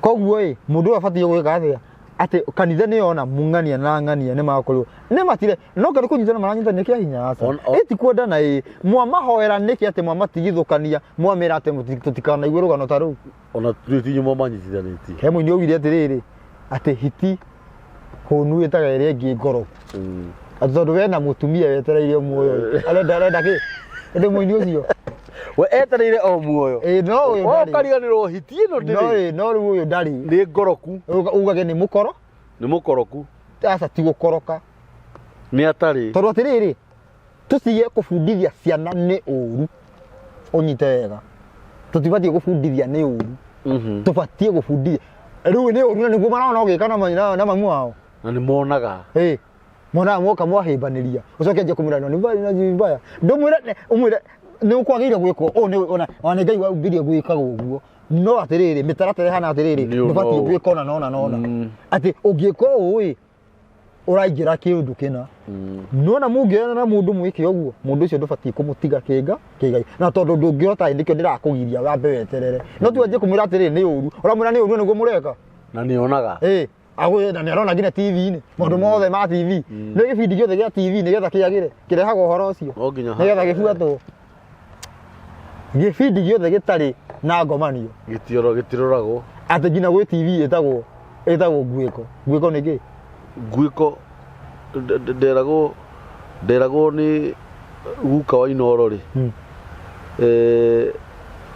Koguo ĩ, mũndũ ũyũ abatiĩ gwĩka atĩa? Atĩ kanitha nĩ yona mung'ania na ng'ania nĩ makorirwo nĩ matire no nĩ kũnyitana maranyitana kĩa hinya aca. Ĩ ti kwendana ĩ mwamahoera nĩkĩ atĩ mwamatigithũkania mwamĩra atĩ tũtikanaigue rũgano ta rũu? Ona rĩu ti nyuma manyitithanĩtie. He mũini augire atĩrĩrĩ, atĩ hiti hũnu ĩtaga ĩrĩa ĩngĩ ngoro. Atĩ tondũ we na mũtumia wetereire muoyo arenda arenda kĩ ĩndĩ mũini ũcio We etereire o muoyo. Ĩ no ũyũ ndarĩ. Ũkariganĩrwo hiti ĩno No ndĩrĩ. ĩ, no rĩu ũyũ ndarĩ. Nĩ ngoroku. Ugage nĩ mũkoro. Nĩ mũkoroku. Aca ti gũkoroka. Nĩ atarĩ. Tondũ atĩrĩrĩ, tũtige kũbundithia ciana nĩ ũru. Ũnyite wega. Tũtibatiĩ gũbundithia nĩ ũru. Tũbatiĩ gũbundithia. Rĩu nĩ ũru na nĩguo marona ũgĩka na mamu wao. Na nĩ monaga. Ĩ. Monaga mwoka mwahĩmbanĩria. Ũcoke anjie kũmwĩra no nĩ mbaya, nĩ mbaya. Ndũmwĩre, ũmwĩre nĩ ũkwagĩrĩire gwĩka ũũ, nĩ ona ona nĩ Ngai waumbirie gwĩkaga ũguo. No atĩrĩrĩ, mĩtaratara ĩhana atĩrĩrĩ, Nĩ ũũ ndũbatiĩ no ũũ. gwĩka ũna na ũna na ũna. Atĩ ũngĩka ũũ ĩ, ũraingĩra kĩũndũ kĩna. Nĩwona mũngĩoyana na mũndũ mwĩke ũguo, mũndũ ũcio ndũbatiĩ kũmũtiga kĩnga kĩngai. Na tondũ ndũngĩhota ĩ, nĩkĩo ndĩrakũgiria wambe weterere. No ti wanjie kũmwĩra atĩrĩrĩ nĩ ũru. Ũramwĩra nĩ ũru na nĩguo mũreka. Na nĩonaga. Ĩ, agwĩ na nĩarona nginya TV-inĩ. Maũndũ mothe ma TV. Nĩ gĩbindi gĩothe gĩa TV nĩgetha kĩagĩre, kĩrehaga ũhoro ũcio. No nginya Nĩgetha gĩbuatwo. Gĩbindi gĩothe gĩtarĩ na ngomanio. Gĩtioro gĩtiroragwo. Atĩ nginya gwĩ TV ĩtagwo Nguĩko. Nguĩko nĩ kĩ? Nguĩko nderagwo nĩ guka wa Inooro rĩ.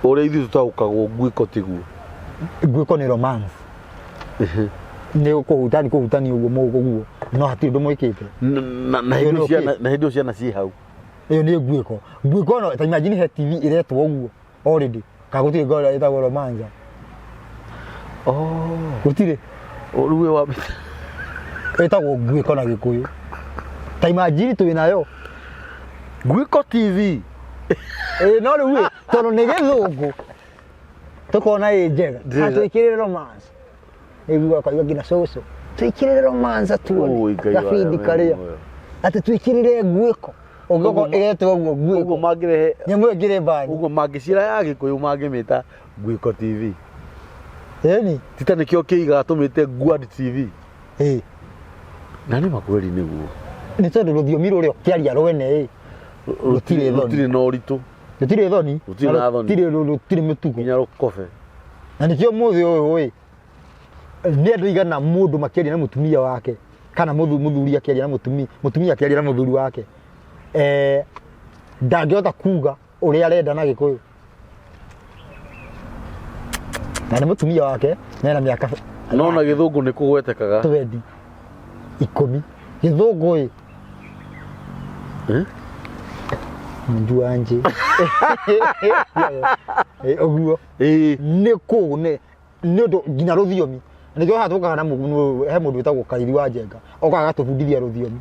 Ũrĩa ithuĩ tũtaũkagwo nguĩko tiguo. Nguĩko nĩ romance. Nĩ kũhutani kũhutani ũguo mũgũ ũguo. No hatirĩ ũndũ mwĩkĩte. Na Ĩyo hĩndĩ nĩ ĩyo ciana, okay. na hĩndĩ ĩyo ciana ciĩ hau. Ĩyo nĩ nguĩko. Nguĩko no, ta imagine he TV ĩretwo ũguo already. Kana gũtirĩ ngoro ĩtagwo romance. Gũtirĩ. Rĩu we wa Ĩtagwo nguĩko na Gĩkũyũ. Ta imagine twĩ nayo. Nguĩko TV. Ĩ no rĩu ĩ, tondũ nĩ gĩthũngũ tũkona ĩ njega. Njega. Twĩkĩrĩre romance. Nĩguo akaigua nginya cũcũ. Twĩkĩrĩre romance tuone. Ui, Ngai wa Gabindi arĩa karĩa. me muoyo. Atĩ twĩkĩrĩre nguĩko. Ũngĩkorwo ĩretwo ũguo nguĩko. Ũguo mangĩrehe Nyamũ ĩyo ĩngĩrĩ mbani. Ũguo mangĩciara ya Gĩkũyũ mangĩmĩta Nguĩko TV. Ĩni. Tita nĩkĩo kĩigaga tũmĩte Guad TV. Ĩ. Na nĩ makweri nĩguo. Nĩ tondũ rũthiomi rũrĩa ũkĩaria rwene ĩ. Rũtirĩ thoni. Rũtirĩ na ũritũ. Rũtirĩ thoni. Rũtirĩ na thoni. Rũtirĩ mĩtugo. Nginya rũkobe. Na nĩkĩo mũthĩ ũyũ ĩ, nĩ andũ aigana mũndũ makĩaria na mũtumia wake kana mũthuri akĩaria na mũtumia, mũtumia akĩaria na mũthuri wake. Ndangĩhota kuga ũrĩa arenda na Gĩkũyũ. Na nĩ mũtumia wake, na ena mĩaka No na gĩthũngũ nĩ kũgwetekaga. twendi ikũmi. Gĩthũngũ ĩ. Njua nje. Ũguo. Nĩ kũ, nĩ ũndũ nginya rũthiomi. Nĩkĩo haha tũkaga na he mũndũ wĩtagwo Kariri wa Njenga, okaga agatũbundithia rũthiomi.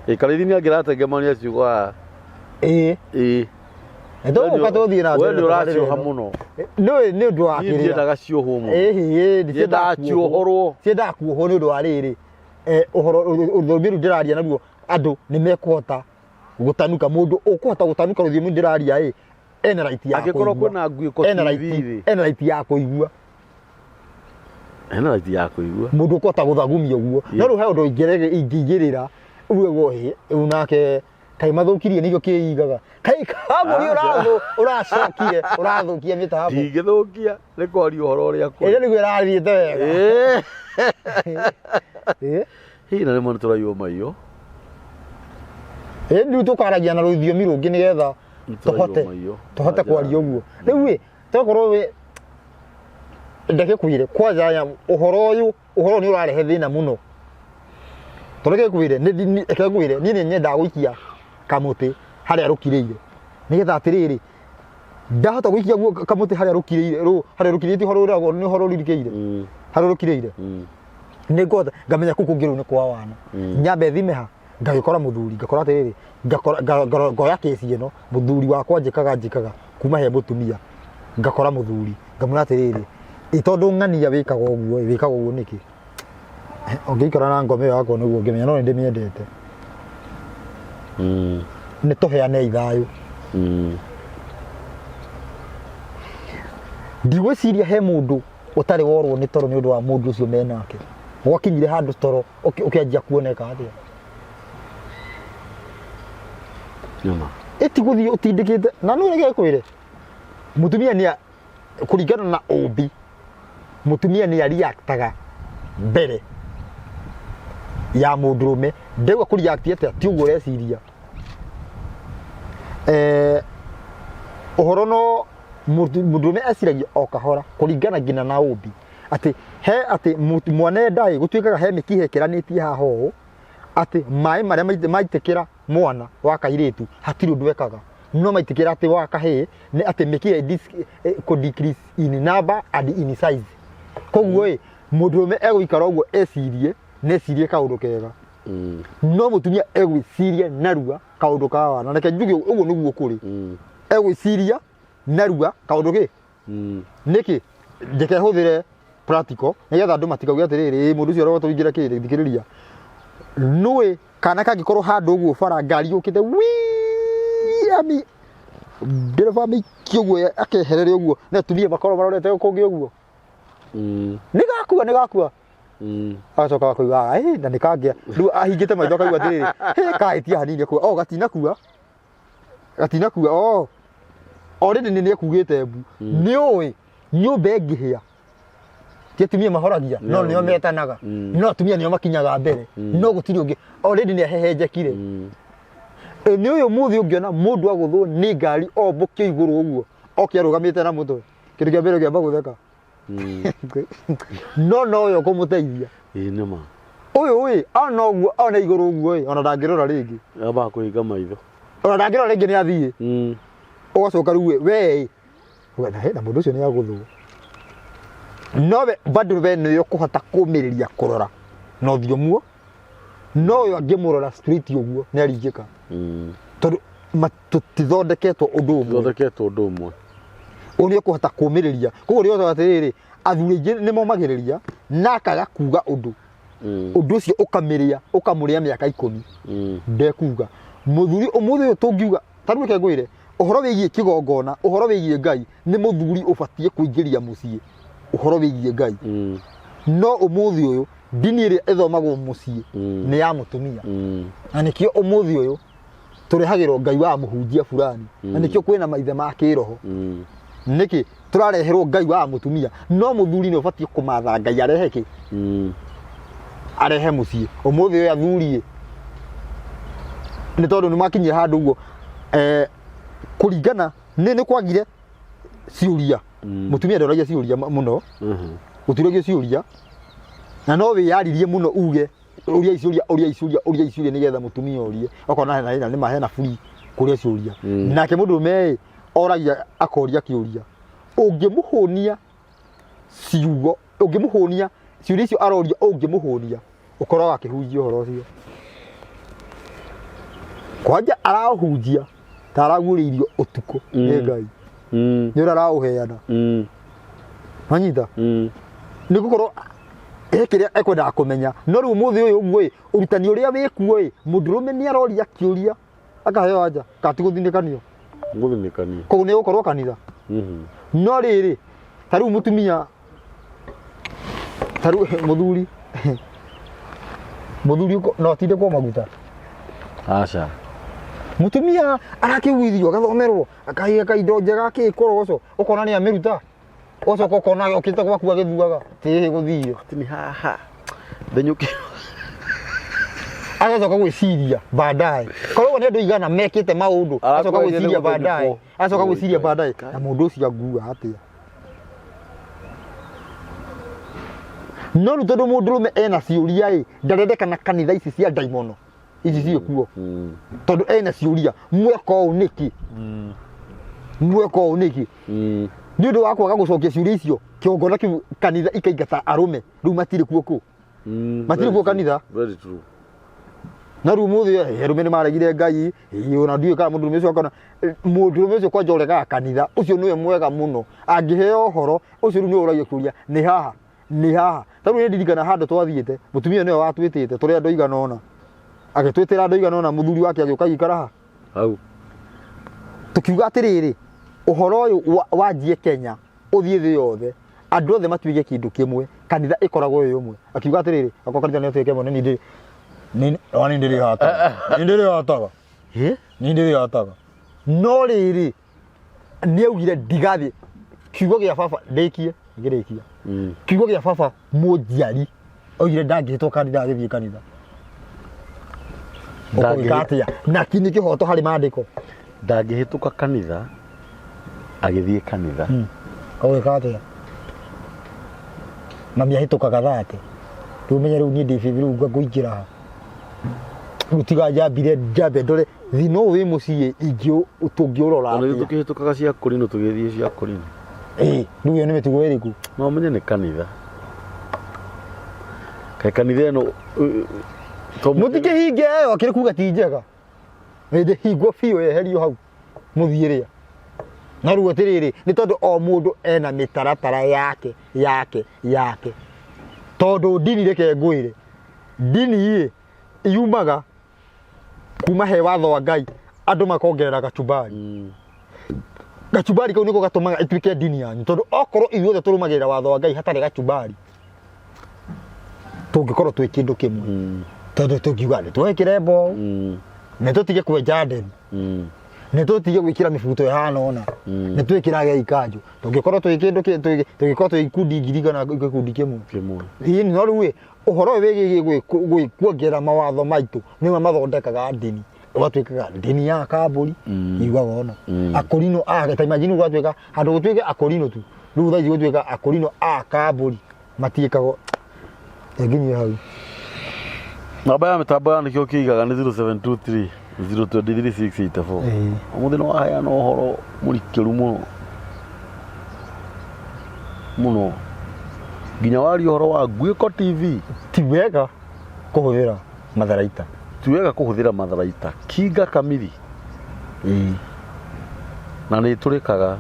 Ĩ, Kariri nĩ angĩratengemania ciugo haha. Ĩ. Ĩ. Nĩ tũgũka tũthiĩ na We mbere nĩ ũracioha tũbarĩre ĩno. mũno. Nĩ, nĩ ũndũ wa Niĩ kĩrĩa. ndiendaga ciohwo mũno. Ĩ, ĩ, Ndiendaga ndiendaga ciohorwo. Ndiendaga kuohwo nĩ ũndũ wa rĩrĩ. Ũhoro, rũthiomi rũu ndĩraria naruo, andũ nĩ mekũhota gũtanuka. Mũndũ ũkũhota gũtanuka rũthiomi ndĩraria ĩ, ena right ya Angĩkorwo kũigua. kwĩna nguĩko Ena TV right, rĩ. ena right ya kũigua. Ena right ya kũigua. Mũndũ ũkũhota gũthagumia ũguo. No rĩu he ũndũ ingĩigĩrĩra, uge ũguo, hĩ, rĩu nake kaĩ mathũkirie nĩkĩo kĩigaga. Kaĩ kambuni ũracokire, ũrathũkia mĩtambo. Ndingĩthũkia, nĩ kwaria ũhoro ũrĩa kũrĩ. Ĩrĩa nĩguo ĩrathiĩte wega. Hihi na rĩmwe nĩ tũraiywo maiyo. Ĩ, rĩu tũkaragia na rũthiomi rũngĩ nĩgetha Nĩ tũraiywo maiyo. tũhote Aja. kwaria ũguo. Rĩu ĩ, tokorwo wĩ ndeke kwĩre kwanja ya ũhoro ũyũ, ũhoro nĩ ũrarehe thĩna mũno. Tondũ reke ngwĩre, reke ngwĩre, niĩ nĩ nyendaga gũikia kamũtĩ harĩa rũkirĩire. Nĩgetha atĩrĩrĩ, Ndahota gũikia guo kamũtĩ harĩa rũkirĩire, harĩa rũkirĩtie ho rũragwo nĩ ho rũririkĩire, harĩa rũkirĩire. Nĩ ngũhota ngamenya kũu kũngĩ rĩu nĩ kwa wana. Nyambe thime ha ngagĩkora mũthuri, ngakora atĩrĩrĩ, ngakora ngoya kĩci ĩno, mũthuri wakwa njĩkaga njĩkaga kuma he mũtumia, ngakora mũthuri ngamwĩra atĩrĩrĩ, ĩ tondũ ng'ania wĩkaga ũguo ĩ, wĩkaga ũguo nĩkĩ? Ũngĩikara na ngoma ĩyo yakwa nĩguo ũngĩmenya no nĩ ndĩmĩendete. Nĩ tũheanei thayũ. Ndigwĩciria he mũndũ ũtarĩ worwo nĩ toro nĩ ũndũ wa mũndũ ũcio menake. Gwakinyire handũ toro ũkĩanjia kuoneka atĩa? Nyama. Ĩti gũthiĩ ũtindĩkĩte na nĩ reke ngwĩre, mũtumia nĩ kũringana na ũmbi, mũtumia nĩ reactaga mbere ya mũndũrũme. Ndauga kũ react atĩa ti ũguo ũreciria. Ũhoro no mũndũrũme eciragia o kahora kũringana nginya na ũmbi, atĩ he atĩ mwana nda ĩ gũtuĩkaga he mĩkiha ĩkĩranĩtie haha ũũ, atĩ maĩ marĩa maitĩkĩra mwana wa kairĩtu hatirĩ ũndũ ekaga, no maitĩkĩra atĩ wa kahĩĩ nĩ atĩ mĩkiha kũ decrease in number and in size. Koguo ĩ mũndũrũme egũikara ũguo ecirie, necirie kaũndũ kega, no mũtumia egwĩciria narua kaũndũ ka wana. Reke njuge ũguo nĩguo kũrĩ. Egwĩciria narua kaũndũ kĩ nĩkĩ njeke hũthĩre practical nĩgetha andũ matikauge atĩrĩrĩ, "Ĩ, mũndũ ũcio arogota ũingĩre kĩrĩ." Thikĩrĩria, nũĩ kana kangĩkorwo handũ ũguo bara ngari yũkĩte wii ami ndereba amĩikie ũguo akeherere ũguo na atumia makorwo marorete kũngĩ ũguo, nĩ gakua, nĩ gakua. Agacoka akauga, "Ah, ĩ, na nĩ kangĩa rĩu." Ahingĩte maitho akaigua atĩrĩrĩ, "Hĩ, kahĩtia hanini." Akauga, "Oh, gatinakua, gatinakua." Oh, already nĩ ekugĩte mbu. Nĩ ũĩ nyũmba ĩngĩhĩa ti atumia mahoragia, no nĩo metanaga, no atumia nĩo makinyaga mbere, no gũtirĩ ũngĩ, already nĩ ahehenjekire. Ĩ, nĩ ũyũ mũthĩ ũngĩona mũndũ agũthwo nĩ ngari ombũkio igũrũ ũguo oke arũgamĩte na mũtwe, kĩndũ kĩa mbere ũkĩamba gũtheka, no nowe ũkũmũteithia. Ĩ nĩma. Ũyũ ĩ ona ũguo ona igũrũ ũguo ĩ ona ndangĩrora rĩngĩ. Ambaga kũhinga maitho. Ona ndangĩrora rĩngĩ, nĩ athiĩ. Ũgacoka rĩu ĩ, we ĩ we, na mũndũ ũcio nĩ agũthwo, nowe bado we nĩwe ũkũhota kũmĩrĩria kũrora na ũthiũ muo, no ũyũ angĩmũrora straight ũguo nĩ aringĩka, tondũ tũtithondeketwo ũndũ ũmwe. Thondeketwo ũndũ ũmwe. Ũyũ nĩ ũkũhota kũmĩrĩria, koguo rĩo atĩrĩrĩ, athuri aingĩ nĩ momagĩrĩria na akaga kuga ũndũ, ũndũ ũcio ũkamĩrĩa, ũkamũrĩa mĩaka 10. Ndekuga mũthuri ũmũthĩ ũyũ tũngiuga ta rĩu reke ngwĩre ũhoro wĩgiĩ kĩgongona, ũhoro wĩgiĩ Ngai, nĩ mũthuri ũbatiĩ kũingĩria mũciĩ ũhoro wĩgiĩ Ngai. No ũmũthĩ ũyũ ndini ĩrĩa ĩthomagwo mũciĩ nĩ ya mũtumia. Na nĩkĩo ũmũthĩ ũyũ tũrehagĩrwo Ngai wa mũhunjia fulani, na nĩkĩo kwĩna maithe ma kĩroho. Nĩkĩ tũrareherwo Ngai wa mũtumia, no mũthuri nĩ ũbatiĩ kũmatha Ngai arehe kĩ? Arehe mũciĩ. Ũmũthĩ ũyũ athuri nĩ tondũ nĩ makinyire handũ ũguo, kũringana nĩ kwagire ciũria. Mũtumia ndoragia ciũria mũno. Gũtiũragio ciũria na no wĩyaririe mũno uge ũria ciũria, ũria ciũria, ũria ciũria, nĩgetha mũtumia orie okorwo na nĩ ma hena free kũria ciũria. Nake mũndũrũme ĩ oragia akoria kĩũria ũngĩmũhũnia ciugo, ũngĩmũhũnia ciũria icio aroria, ũngĩmũhũnia ũkoragwo akĩhunjia ũhoro ũcio kwanja araũhunjia ta araguũrĩirio ũtukũ nĩ Ngai, nĩ ũrĩa araũheana. Wanyita? Nĩ gũkorwo he kĩrĩa ekwendaga kũmenya, no rĩu ũmũthĩ ũyũ ũguo ĩ ũrutani ũrĩa wĩkuo ĩ mũndũrũme nĩ aroria kĩũria akaheo anja kana ti gũthinĩkanio. Gũthinĩkanio. Koguo nĩ gũkorwo kanitha. No rĩrĩ, ta rĩu mũtumia, ta rĩu mũthuri, mũthuri no atindĩkwo maguta? Aca. Mũtumia arakĩguithio, agathomerwo, akaiga kaindo njega, akĩkorogoco, ũkona nĩ amĩruta, ũgacoka ũkona okĩte gwaku agĩthuaga tĩhĩ gũthiĩ. Atĩ nĩ haha thenyũke. Agacoka gwĩciria baadaye, korwo nĩ andũ igana mekĩte maũndũ, agacoka Arakwendia gwĩciria nĩ baadaye, gũthendũkwo. agacoka gwĩciria Oi, baadaye Ngai. na mũndũ ũcio angua atĩa. No rĩu tondũ mũndũrũme ena ciũria ĩ ndarendekana kanitha ici cia ndaimono ici ciĩ kuo, tondũ ena ciũria, mweka ũũ nĩkĩ? Mweka ũũ nĩkĩ? Nĩ ũndũ wa kwaga gũcokia ciũria icio, kĩgongona kĩu kanitha ikaingata arũme, rĩu matirĩ kuo kũ? Matirĩ Very kuo true. kanitha. Very true. Na rĩu mũthĩ arũme nĩ maregire Ngai, ona ndiũĩ kana mũndũrũme ũcio akona mũndũrũme ũcio kwanja ũregaga kanitha ũcio nĩwe mwega mũno angĩheo ũhoro ũcio. Rĩu nĩwe ũragia kĩũria, nĩ haha, nĩ haha. Ta rĩu nĩ ndirikana handũ twathiĩte, mũtumia nĩwe watwĩtĩte tũrĩ andũ aigana ũna, agĩtwĩtĩra andũ aigana ũna, mũthuri wake agĩũka agĩikara haha. Hau. Tũkiuga atĩrĩrĩ, ũhoro ũyũ wanjie Kenya, ũthiĩ thĩ yothe, andũ othe matuĩke kĩndũ kĩmwe, kanitha ĩkoragwo ĩ ũmwe. Akiuga atĩrĩrĩ, akorwo kanitha nĩ ĩtuĩke ĩmwe, nĩ niĩ ona niĩ ndĩrĩhataga, niĩ ndĩrĩhataga, niĩ ndĩrĩhataga. No rĩrĩ, nĩ augire ndigathiĩ kiugo gĩa baba ndĩkie ngĩrĩkia. Kiugo gĩa baba mũnjiari augire ndangĩhĩtwo kanitha agĩthiĩ kanitha. Ũkũgĩka atĩa na ki nĩ kĩhoto harĩ maandĩko? Ndangĩhĩtũka kanitha agĩthiĩ kanitha. Ũgwĩka atĩa? Mami ahĩtũkaga 30. Rĩu menye rĩu niĩ ndĩ baby, rĩu ngũingĩra ha? Rĩu tiga njambire njambe ndore thina ũyũ wĩ mũciĩ ingĩ tũngĩũrora Ona ithuĩ atĩa? tũkĩhĩtũkaga cia kũrinũ tũgĩthiĩ cia kũrinũ. Ĩĩ, rĩu ĩyo nĩ mĩtugo ĩrĩkũ? No ũmenye nĩ kanitha. Kaĩ kanitha ĩno to Mũtikĩhinge ĩyo akĩrĩ kuga ti njega. Ĩndĩ hingwo biũ yeherio hau mũthiĩ rĩa. Na rĩu atĩrĩrĩ, nĩ tondũ o mũndũ ena mĩtaratara yake yake yake. Tondũ ndini, reke ngwĩre, ndini ĩ yumaga kuma he watho wa Ngai, andũ makongerera gachumbari. Gachumbari kau nĩko gatũmaga ĩtuĩke ndini yanyu, tondũ okorwo ithuothe tũrũmagĩrĩra watho wa Ngai hatarĩ gachumbari, tũngĩkorwo twĩ kĩndũ kĩmwe. Tondũ tũngiuga nĩ twekĩre mboũ, nĩ tũtige kwenja nderu, nĩ tũtige gwĩkĩra mĩbuto ĩhana ũna, nĩ twĩkĩrage ikanjũ, tũngĩkorwo twĩ kĩndũ tũngĩkorwo twĩ ikundi 1000 kana gĩkundi kĩmwe. Kĩmwe. Ĩĩ, no rĩu ĩ, ũhoro ũyũ wĩgiĩ kuongerera mawatho maitũ nĩmo mathondekaga ndini, ũgatuĩkaga ndini ya kambũri. Yugaga ona akũrinũ a ta imagine ũgatuĩka handũ gũtuĩke akũrinũ tu, rĩu thaa ici gũtuĩka akũrinũ a kambũri matiĩkagwo nginyie hau. Namba ya mĩtambo ya nĩkĩo kĩigaga nĩ 0723 023684. Ũmũthĩ nĩ waheana ũhoro mũrikĩru mũno mũno, nginya waria ũhoro wa Nguĩko TV. Ti wega kũhũthĩra matharaita. Ti wega kũhũthĩra matharaita kinga kamiri. Na nĩ ĩtũrĩkaga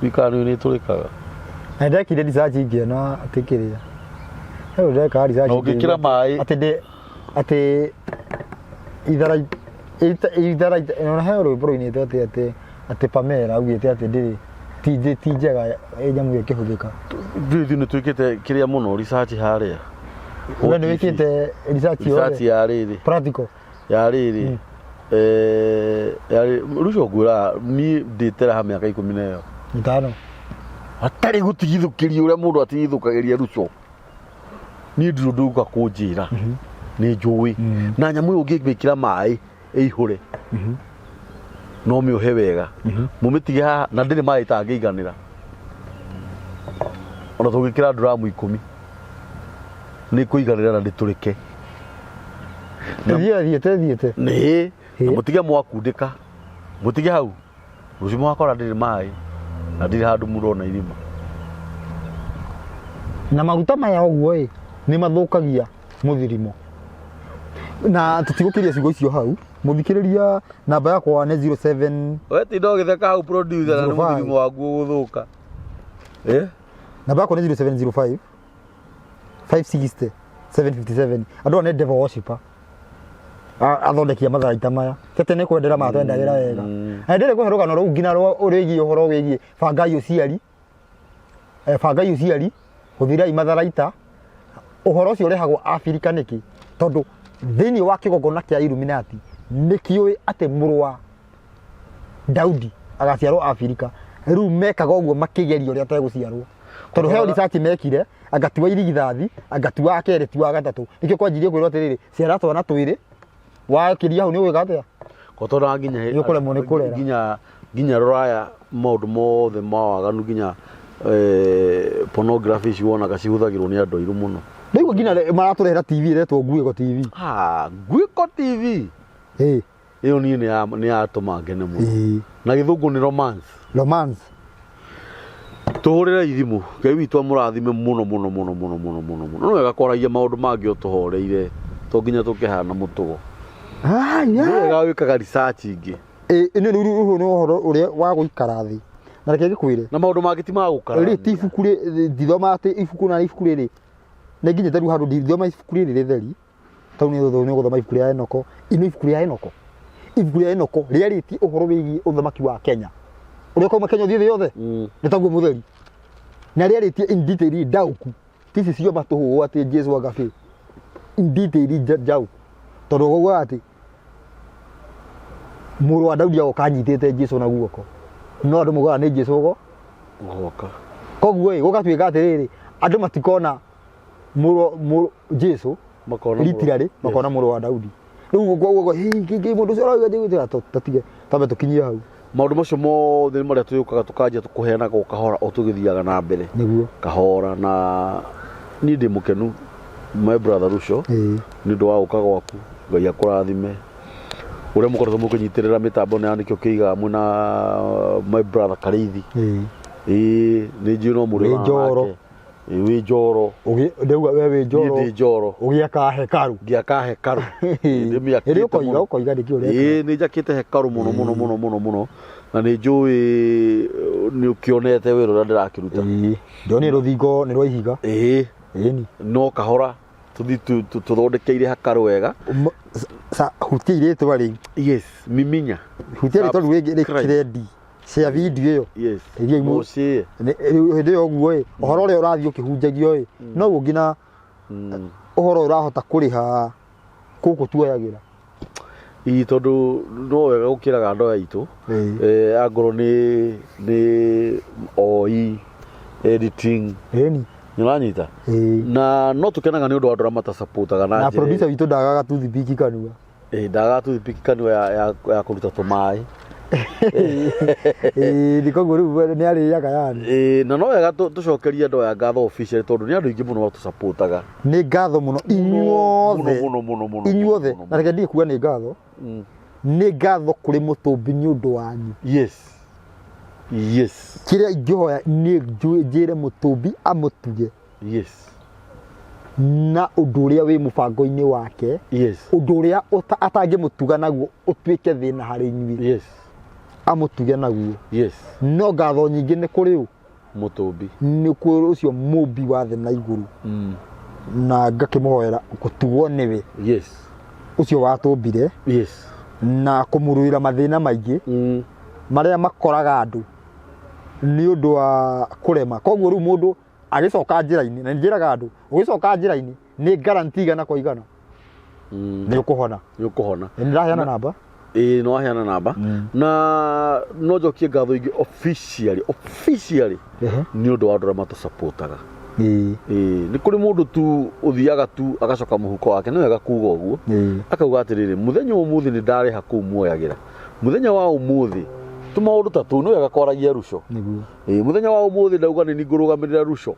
ikana nĩ ĩtũrĩkaga. Na ndekire research ngĩona atĩ kĩrĩa rĩu ndeka research Na ũngĩkĩra ngĩigua maĩ- atĩ ndĩ atĩ itharaita ona he rwĩmbo rũinĩtwo atĩ Pamela augĩte atĩ ndĩrĩ ti njega ĩ nyamũ ĩyo ĩkĩhũthĩka. Ithuĩ ithuĩ nĩ twĩkĩte kĩrĩa mũno research harĩa. We nĩ wĩkĩte research research yothe? Ya rĩrĩ. Practical. Ya rĩrĩ, ya rĩrĩ rũcio ngwĩraga niĩ ndĩtera ha mĩaka 10 na ĩyo. Ĩtano. Hatarĩ gũtigithũkĩria ũrĩa mũndũ atigithũkagĩria ruco, niĩ ndirĩ ũndũ ũka kũnjĩra nĩ njũĩ. Na nyamũ ĩyo ũngĩmĩkĩra maĩ ĩihũre, no mĩohe wega, mũmĩtige haha na ndĩrĩ maĩ ĩtangĩiganĩra. Ona tũngĩkĩra nduramu 10 nĩ kũiganĩra na ndĩtũrĩke. Ĩthiĩ thiĩte thiĩte. Nĩ na mũtige mwakundĩka, mũtige hau, rũciũ mũgakora ndĩrĩ maĩ na ndĩrĩ handũ mũrona irima. Na maguta maya ũguo ĩ nĩ mathũkagia mũthirimo, na tũtigũkĩria ciugo icio hau. Mũthikĩrĩria, namba yakwa nĩ 07 We tinda ũgĩtheka hau, producer, na nĩ 05. mũthirimo waku ũgũthũka. Eh? Namba yakwa nĩ 0705 560 757. Andũ aya nĩ devil worshipper, athondeki a matharaita maya tete nĩ kwendera matwendagĩra wega. Na ndĩrĩ kũhe rũgano rũu nginya rwa rwĩgiĩ ũhoro wĩgiĩ bangai ũciari, bangai ũciari, hũthĩrai matharaita. Ũhoro ũcio ũrehagwo Abirika nĩkĩ? Tondũ thĩinĩ wa kĩgongona kĩa Illuminati nĩ kĩũĩ atĩ mũrũ wa Daudi agaciarwo Abirika. Rĩu mekaga ũguo makĩgeria ũrĩa ategũciarwo, tondũ he research mekire, anga ti wa irigithathi, anga ti wa kerĩ, ti wa gatatũ. Nĩkĩo kwanjirie kwĩrwo atĩrĩrĩ, ciara twana twĩrĩ, wakĩria hau nĩ ũgwĩka atĩa? Kotona nginya Nĩ ũkũremwo nĩ kũrera. Nginya rũraya maũndũ mothe ma waganu, nginya pornography ici wonaga cihũthagĩrwo nĩ andũ airũ mũno. Ndaigua nginya maratũrehera TV ĩretwo Nguĩko TV. Ah, Nguĩko TV. Ĩĩ. Ĩyo niĩ nĩ yatũma ngene mũno. Ĩĩ. Na gĩthũngũ nĩ romance. Romance. Tũhũrĩre ithimũ. Ngai witũ amũrathime mũno mũno mũno mũno mũno mũno mũno. No wega kwaragia maũndũ mangĩ ũtũhoreire to nginya tũkĩhana mũtugo. Ah, Nĩ yeah. wega wĩkaga research ingĩ. Ĩ, nĩ rĩu rĩu nĩ ũhoro ũrĩa wa gũikara thĩ. Na reke ngĩkwĩre. Na maũndũ mangĩ ti ma Rĩ gũkararania. ti ibuku rĩ ndithoma atĩ ibuku na ibuku rĩrĩ. Nĩ nginyĩte rĩu handũ ndithoma ibuku rĩrĩ rĩtheri. Tondũ nĩ ũgũthoma ibuku rĩa Enoko. Ino ibuku rĩa Enoko. Ibuku rĩa Enoko rĩarĩtie ũhoro wĩgiĩ ũthamaki wa Kenya. Ũrĩa ũkauma Kenya ũthiĩ thĩ yothe. Nĩ taguo mũtheri. Na rĩarĩtie in detail ndaũku. Ti ici cio matũhũhũ atĩ Jesu agabĩ. In detail njaũku. Tondũ ũgauga atĩ mũrũ wa Daudi agoka anyitĩte Jesu na guoko. No andũ maugaga nĩ Jesu ũgo. Ũgoka. Koguo ĩ gũgatuĩka atĩrĩrĩ andũ matikona mũrũ Jesu Makona mũrũ- literally makona mũrũ wa Daudi. Rĩu ũguo mũndũ ũcio arauga Jesu tũtige twambe tũkinyie hau. Maũndũ macio mothe nĩ marĩa tũyũkaga tũkanjia kũheanaga o kahora o tũgĩthiaga na mbere. Nĩguo. Kahora na niĩ ndĩ mũkenu my brother Ruco Ĩĩ. nĩ ũndũ wa gũka gwaku. Ngai akũrathime. Ũrĩa mũkoretwo mũkĩnyitĩrĩra mĩtambo ĩno ya nĩkĩo kĩigaga mwĩna my brother Karĩithi. Ĩĩ. Ĩĩ nĩ njũĩ no mũrĩ Wĩ njoro. Ĩĩ wĩ njoro. Ndauga we wĩ njoro. Niĩ ndĩ njoro. Ũgĩaka hekarũ. Ngĩaka hekarũ. Ndĩmĩakĩte Ĩrĩ ũkoiga mũno. ũkoiga nĩkĩ ũreka. Ĩĩ nĩ njakĩte hekarũ mũno mũno mũno mũno mũno. Na nĩ njũĩ nĩ ũkĩonete wĩra ũrĩa ndĩrakĩruta. Ĩĩ. Ndonire rũthingo nĩ rwa ihiga. Ĩĩ. Ĩni. No kahora tũthiĩ tũthondekeire hakarũ wega. Hutia irĩtwa rĩu. Yes, miminya. Hutia rĩtwa rĩu rĩngĩ Subscribe. rĩkĩrendi. Share video ĩyo. Yes. Teithia imwe. No share. Rĩu hĩndĩ ĩyo ũguo ĩ, ũhoro ũrĩa ũrathiĩ ũkĩhunjagio ĩ, noguo nginya ũhoro ũyũ ũrahota kũrĩha gũkũ tuoyagĩra. Ii tondũ no wega gũkĩraga andũ aya aitũ. Ĩĩ. Angorwo nĩ oi editing. Ĩni. Nĩ ũranyita? Ĩĩ. Na no tũkenaga nĩ ũndũ wa andũ arĩa matasupportaga na Na njĩra producer ĩyo. witũ ndagaga toothpick kanua. Ĩĩ ndagaga toothpick kanua ya kũruta tũmaĩ. Ĩĩ nĩ koguo rĩu nĩ arĩaga yani. Ĩĩ na no wega tũcokerie andũ aya ngatho officially tondũ nĩ andũ aingĩ mũno matũsupportaga. Nĩ ngatho mũno inyuothe. Mũno mũno mũno. Inyuothe. Na reke ndige kuga nĩ ngatho. Nĩ ngatho kũrĩ mũtũmbi nĩ ũndũ wanyu. Yes. Yes. Kĩrĩa ingĩhoya nĩ njĩre mũtũmbi amũtuge. Yes. Na ũndũ ũrĩa wĩ mũbango-inĩ wake. Yes. Ũndũ ũrĩa atangĩmũtuga naguo ũtuĩke thĩna harĩ inyuĩ. Yes. Amũtuge naguo. Yes. No ngatho nyingĩ nĩ kũrĩ ũ? Mũtũmbi. Nĩ kũrĩ ũcio mũmbi wa thĩ na igũrũ. Na ngakĩmũhoera gũtugwo nĩwe. Yes. Ũcio watũmbire. Yes. Na kũmũrũĩra mathĩna maingĩ. Marĩa makoraga andũ nĩ ũndũ wa kũrema. Koguo rĩu mũndũ agĩcoka njĩra-inĩ, na njĩraga andũ, ũgĩcoka njĩra-inĩ nĩ guarantee igana kwa igana. Nĩ ũkũhona. Nĩ ũkũhona. Nĩ ndĩraheana namba? Ĩĩ, nĩ waheana namba. Na no njokie ngatho ingĩ officially nĩ ũndũ wa andũ arĩa matũsupportaga. Ĩĩ. Ĩĩ, nĩ kũrĩ mũndũ tu ũthiaga tu agacoka mũhuko wake, nĩ wega kuga ũguo. Akauga atĩrĩrĩ, mũthenya wa ũmũthĩ nĩ ndarĩha kũu muoyagĩra. Mũthenya wa ũmũthĩ, tũmaũndũ ta tũu nĩ wega kwaragia Ruco. Nĩguo. Ĩĩ, mũthenya wa ũmũthĩ ndauga nĩ niĩ ngũrũgamĩrĩra Ruco.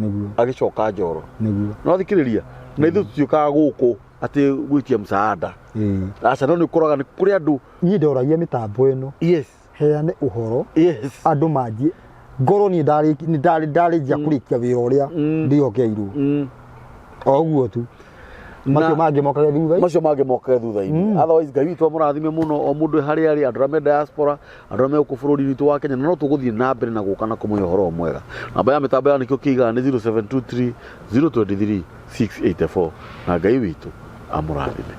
Nĩguo. Agĩcoka Njoro. Nĩguo. No thikĩrĩria, na ithuĩ tũtiũkaga gũkũ atĩ gwĩtia msaada. Ĩĩ. Aca, no nĩ ũkoraga nĩ kũrĩ andũ. Niĩ ndoragia mĩtambo ĩno. Yes. Heane ũhoro. Yes. Andũ manjie. Ngorwo niĩ ndarĩkia kũrĩkia wĩra ũrĩa ndĩhokeirwo. O ũguo tu. Macio mangĩ mokage thutha-inĩ. Macio mangĩ mokage thutha-inĩ. Otherwise Ngai witũ amũrathime mũno o mũndũ harĩa arĩ, andũ arĩa me diaspora, andũ arĩa me gũkũ bũrũri witũ wa Kenya, na no tũgũthiĩ na mbere na gũka na kũmũhe ũhoro mwega. Namba ya mĩtambo ya nĩkĩo kĩigaga nĩ 0723 023 684. Na Ngai witũ amũrathime.